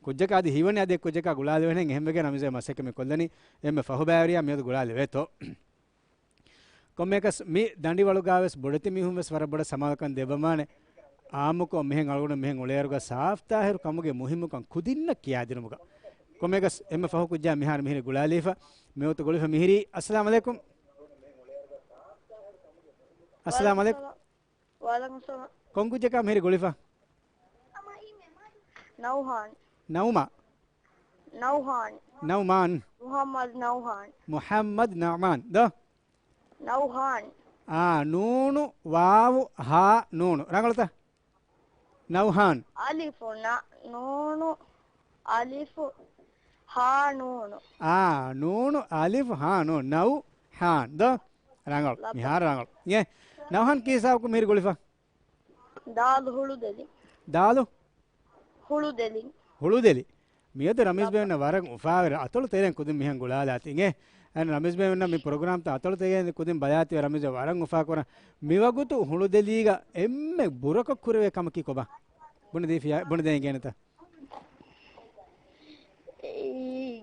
ކުއްޖަކަށް އަދި ހީވަނީ އަދި ކުއްޖަކާ ގުޅާލެވޭނެ އެހެންވެގެން ރަމީޒް ބެ މަސައްކަތް މި ކޮށްލަނީ. އެންމެ ފަހު ބައިވެރިޔާ މިއަދު ގުޅާލެވޭތޯ. ކޮންމެއަކަސް މި ދަނޑިވަޅުގާވެސް ބޮޑެތި މީހުންވެސް ވަރަށް ބޮޑަށް ސަމާލުކަން ދެއްވަމާނެ. އާއްމުކޮށް މިހެން އަޅުގަނޑު މިހެން އުޅޭއިރުގަ ސާފްތާހިރު ކަމުގެ މުހިއްމުކަން ކުދިންނަށް ކިޔާދިނުމުގަ. ކޮންމެއަކަސް އެންމެ ފަހު ކުއްޖާ މިހާރު މިހިރީ ގުޅާލީފަ. މިވަގުތު ގުޅިފަ މިހިރީ. އައްސަލާމް ޢަލައިކުމް. އައްސަލާމް ޢަލައިކުމް. ވަޢަލައިކުމް ސަލާމް. ކޮން ކުއްޖަކާ މިހިރީ ގުޅިފަ؟ ނައުހާން. ނައުމާ؟ ނައުހާން. ނައުމާން. މުޙައްމަދު ނައުހާން. މުޙައްމަދު ނައުމާން. ދޯ؟ ނައުހާން. އާ، ނޫނު، ވާވު، ހާ، ނޫނު. ރަނގަޅުތަ؟ ނައުހާން. އަލިފު ނަ، ނޫނު، އަލިފު، ހާ، ނޫނު. އާ، ނޫނު، އަލިފު، ހާ، ނޫނު. ނައުހާން. ދޯ؟ ރަނގަޅު. ލައްބަ. މިހާރު ރަނގަޅު. އޭ، ނައުހާން ކީ ހިސާބަކު މިހިރީ ގުޅިފަ؟ ދާލު ހުޅުދެލި. ދާލު؟ ހުޅުދެލި. ހުޅުދެލި. މިއަދު ރަމީޒް ބެ އިންނަ ވަރަށް އުފާވެރި އަތޮޅު ތެރެއިން ކުދިން މިހެން ގުޅާލާތީ. އޭ، އަން ރަމީޒް ބެ އިންނަ މި ޕްރޮގްރާމްތައް އަތޮޅު ތެރެއިން ކުދިން ބަލާތީ ރަމީޒް ބެ ވަރަށް އުފާކުރަން. މިވަގުތު ހުޅުދެލީގަ އެންމެ ބުރަކޮށް ކުރެވޭ ކަމަކީ ކޮބާ؟ ބުނެދީފިޔާ، ބުނެދޭން ގޭނެތަ؟ އެއީ،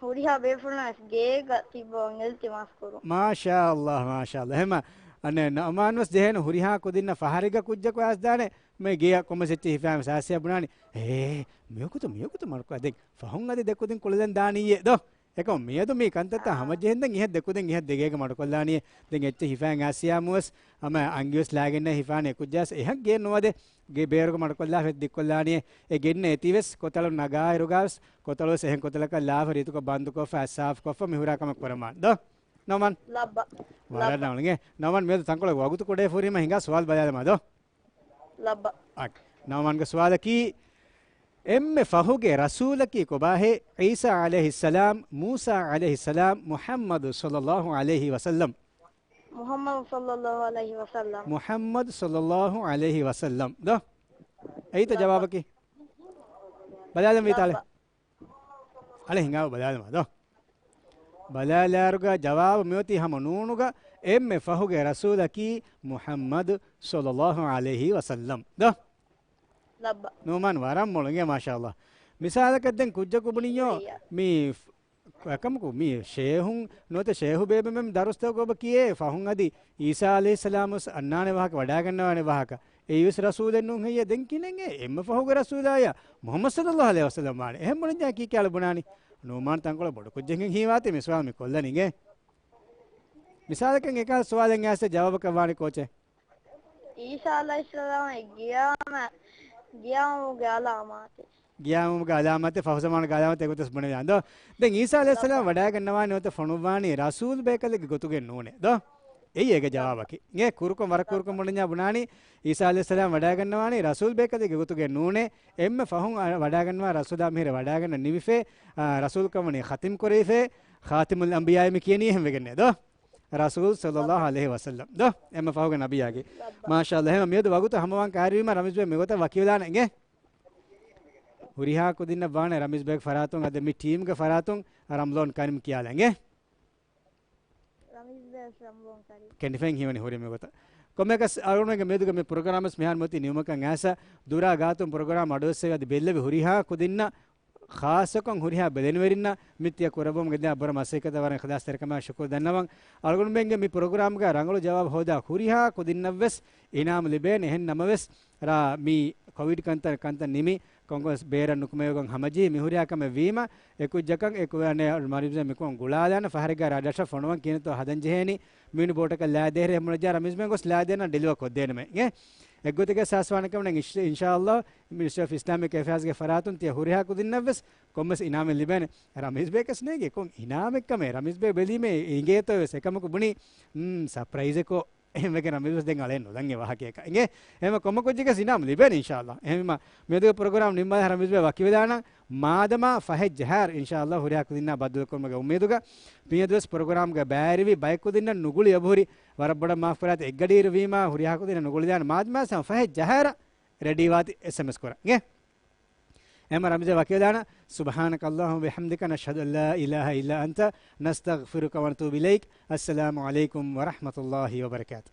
ހުރިހާ ބޭފުޅުން ވެސް ގޭގަ ތިއްބަވަން އެލްތިމާސް ކުރުން. މާޝާ ﷲ، މާޝާ ﷲ. އެހެމަ، އަނެއް ނަޢުމާން ވެސް ޖެހޭނެ ހުރިހާ ކުދިންނަށް ފަހަރެއްގަ ކުއްޖަކު އައިސްދާނެ. މި ގެޔަށް ކޮންމެސް އެއްޗެއް ހިފާން ވެސް އާސިޔާ ބުނާނީ، އޭ، މިވަގުތު، މިވަގުތު މަޑުކޮށް ދެން ފަހުން އަދި ދެ ކުދިން ކުޅެލަން ދާނީއޭ ދޯ؟ އެކަމު މިއަދު މި ކަންތައްތައް އާ. ހަމަޖެހެންދެން އިހަށް ދެ ކުދިން އިހަށް ދެ ގޭގަ މަޑުކޮށްލާނީ. ދެން އެއްޗެއް ހިފާން އާސިޔާ މުވެސް ހަމަ އަނގިވެސް ލާގެންނޭ ހިފާނީ ކުއްޖާސް އެހަށް ގޭ ނުވަދެ ގެ ބޭރުގަ މަޑުކޮށްލާފަ ދިއްކޮށްލާނީ. އެ ގެންނަ އެތިވެސް ކޮތަޅު ނަގާއިރުގަވެސް ކޮތަޅުވެސް އެހެން ކޮތަޅަކަށް ލާފަ ރީތިކޮށް ބަންދުކޮށްފަ ސާފުކޮށްފަ މިހުރާ ކަމަށް ކުރަމާ ދޯ؟ ނަޢުމާން. ލައްބަ. ވަރަށް ނަމަންގެ. ނަޢުމާން މިއަދު ތަންކޮޅެއް ވަގުތު ކުޑައިފަ ހުރީމަ ހިނގާ ސުވާލު ބަލާލަމާ ދޯ؟ ލައްބަ. އައް. ނަޢުމާންގެ ސުވާލަކީ، އެންމެ ފަހުގެ ރަސޫލަކީ ކޮބާހޭ؟ ޢީސާ ޢަލައިހިއްސަލާމް، މޫސާ ޢަލައިހިއްސަލާމް، މުޙައްމަދު ޞައްލައްލާހު ޢަލައިހި ވަސައްލަމް. މުޙައްމަދު ޞައްލައްލާހު ޢަލައިހި ވަސައްލަމް. މުޙައްމަދު ޞައްލައްލާހު ޢަލައިހި ވަސައްލަމް. ދޯ؟ އެއީތަ ލައްބަ. ޖަވާބަކީ؟ ބަލާލަން ވީތާ އަޅެ. ލައްބަ. އަޅެ ހިނގާ ބަލާލަމާ ދޯ؟ ބަލާލާއިރުގަ ޖަވާބު މިއޮތީ ހަމަ ނޫނުގަ. އެންމެ ފަހުގެ ރަސޫލަކީ މުޙައްމަދު ޞައްލައްލާހު ޢަލައިހި ވަސައްލަމް. ދޯ؟ ލައްބަ. ނުޢުމާން ވަރަށް މޮޅު އިނގޭ، މާޝާﷲ. މިސާލަކަށް ދެން ކުއްޖަކު ބުނިއްޔޯ، ޝުކުރިއްޔާ. މި އެކަމަކު މި ޝޭހުން ނުވަތަ ޝޭހު ބޭބެމެން ދަރުސްތަކުގަ އޮބަ ކިޔޭ ފަހުން އަދި ޢީސާ ޢަލައިހިއްސަލާމް ވެސް އަންނާނެ ވާހަކަ ވަޑާގަންނަވާނެ ވާހަކަ. އެއީވެސް ރަސޫލެއް ނޫން ހެއްޔޭ؟ ދެން ކިނެން އެ އެންމެ ފަހުގެ ރަސޫލާޔާ މުޙައްމަދު ޞައްލައްލާހު ޢަލައިހި ވަސައްލަމް ވާނެ. އެހެން ބުނަންޏާ ކީކޭ އަޅު ބުނާނީ؟ ނުޢުމާން ތަންކޮޅެއް ބޮޑު ކުއްޖެއްހެން ހީވާތީ މި ސުވާލު މި ކޮށްލަނީ އިނގޭ. މިސާލަކަށް އެކަހަލަ ސުވާލެއް އައިސް ޖަވާބަކަށް ވާނީ ކޯޗެއް؟ ޢީސާ ޢަލައިހިއްސަލާމް ގިޔާމަ، ގިޔާމުގެ ޢަލާމާތެއް. ގިޔާމުގެ ޢަލާމާތެއް، ފަހުޒަމާނުގެ ޢަލާމާތެއް ގޮތަސް ބުނެވިދާނެ ދޯ؟ ދެން ޢީސާ ޢަލައިހިއްސަލާމް ވަޑާގަންނަވާނީ ނުވަތަ ފޮނުއްވާނީ ރަސޫލް ބޭކަލެއްގެ ގޮތުގެ ނޫނޭ ދޯ؟ އެއީ އޭގެ ޖަވާބަކީ. އޭ ކުރުކޮށް ވަރަށް ކުރުކޮށް ބުނަންޏާ ބުނާނީ ޢީސާ ޢަލައިހިއްސަލާމް ވަޑާގަންނަވާނީ ރަސޫލް ބޭކަލެއްގެ ގޮތުގެ ނޫނޭ. އެންމެ ފަހުން ވަޑާގަންނަވާ ރަސޫލާ މިހިރަ ވަޑާގަންނަ ނިމިފޭ، އާ، ރަސޫލްކަން ވަނީ ޚަތިމް ކުރެވިފޭ، ޚާތިމުލް އަންބިޔާއި މި ކިޔަނީ އެހެން ވެގެންނޭ ދޯ؟ ރަސޫލް ޞައްލައްލާހު ޢަލައިހި ވަސައްލަމް ދޯ؟ އެންމެ ފަހުގެ ނަބިއްޔާގެ. މާޝާﷲ. އެހެން މިއަދު ވަގުތު ހަމަވާން ކައިރިވީމަ ރަމީޒް ބޭ މިގޮތަށް ވަކިވެލާނެ އިނގޭ. ހުރިހާ ކުދިންނަށް ވާނެ ރަމީޒް ބޭގެ ފަރާތުން އަދި މި ޓީމްގެ ފަރާތުން ރަމްޟާން ކަރީމް ކިޔާލަން އިނގޭ. ރަމީޒް ބޭ ވެސް ރަމްޟާން ކަރީމް. ކެނޑިފައިން ހީވަނީ ހުރި މިގޮތަށް. ކޮންމެއަކަސް އަޅުގަނޑުމެންގެ މިއަދުގެ މި ޕްރޮގްރާމް ވެސް މިހާރު މިއޮތީ ނިމުމަކަށް އައިސް ދުރާ ގާތުން ޕްރޮގްރާމް އަޑުއެއްސެވި އަދި ބެއްލެވި ހުރިހާ ކުދިންނަށް ޚާއްޞަކޮށް ހުރިހާ ބެލެނިވެރިންނަށް މި ތިޔަ ކުރައްވަމުން ގެންދާ ބުރަ މަސައްކަތަށް ވަރަށް އިޚްލާޞްތެރިކަމާ ޝުކުރު ދަންނަވަން. އަޅުގަނޑުމެންގެ މި ޕްރޮގްރާމްގަ ރަނގަޅު ޖަވާބު ހޯދާ ހުރިހާ ކުދިންނަށް ވެސް އިނާމު ލިބޭނެ. އެހެން ނަމަވެސް، ރާ މި ކޮވިޑް ކަންތައް، ކަންތައް ނިމި، ކޮންމެވެސް ބޭރަށް ނުކުމެވިގެން ހަމަޖެހި މި ހުރިހާ ކަމެއް ވީމަ، އެ ކުއްޖަކަށް އެ ކު-، އަނެއް މަރީޒް މިކޮން ގުޅާލާނެ ފަހަރެއްގަ ރަށްރަށަށް ފޮނުވަން ކިހިނެއްތޯ ހަދަން ޖެހޭނީ، މިނި ބޯޓަކަށް ލާދޭހެރެ ހެމުނަޖާ ރަމީޒް މެން ގޮސް ލާދޭނަ ޑެލިވަ ކޮށްދޭނަމޭ. އެ އެއްގޮތެއްގެ ސާސްވާނެ ކަމަށް އިންޝާ-، އިންޝާﷲ މިނިސްޓްރީ އޮފް އިސްލާމިކް އެފެއާޒްގެ ފަރާތުން ތިޔަ ހުރިހާ ކުދިންނަށްވެސް ކޮންމެސް އިނާމެއް ލިބޭނެ. ރަމީޒް ބޭކަސް ނޭގެ ކޮން އިނާމެއްކަމެއް؟ ރަމީޒް ބޭ ބެލީމޭ އިނގޭތޯ ވެސް އެކަމަކު ބުނީ، މް، ސަޕްރައިޒެކޯ އެހެންވެގެން ރަމީޒް ވެސް ދެން އަޅެން ނުލަން އެ ވާހަކަޔަކަށް. އިނގޭ؟ އެހެންމަ ކޮންމެ ކުއްޖެއްގެސް އިނާމް ލިބޭނެ އިންޝާﷲ. އެހެންވީމަ މިއަދުގެ ޕްރޮގްރާމް ނިންމާލާ ރަމީޒް ބޭ ވަކިވެލާނަން. މާދަމާ ފަހެއް ޖަހާއިރު އިންޝާﷲ ހުރިހާ ކުދިންނާ ބައްދަލުކުރުމުގެ އުއްމީދުގަ މިއަދުވެސް ޕްރޮގްރާމްގަ ބައިވެރިވި ބައެއް ކުދިންނަށް ނުގުޅި އެބަހުރި ވަރަށް ބޮޑަށް މާފުކުރާތި އެއްގަޑިއިރު ވީމާ ހުރިހާ ކުދިންނަށް ނުގުޅިދާނެ. މާދަމާ ފަހެއް ޖަހާއިރަށް ރެޑީވާތި އެސްއެމްއެސް ކުރަން. އިނގޭ؟ އެމަ ރަމްޒަ ވަކިވެލާނަ. سبحانك اللهم وبحمدك، نشهد أن لا إله إلا أنت، نستغفرك ونتوب إليك. السلام عليكم ورحمة الله وبركاته.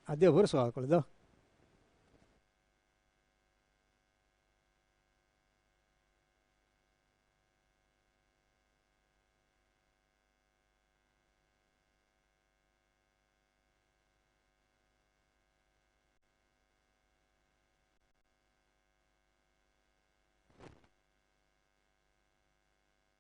އަދި އެބަހުރި ސުވާލުކޮޅެއް ދޯ؟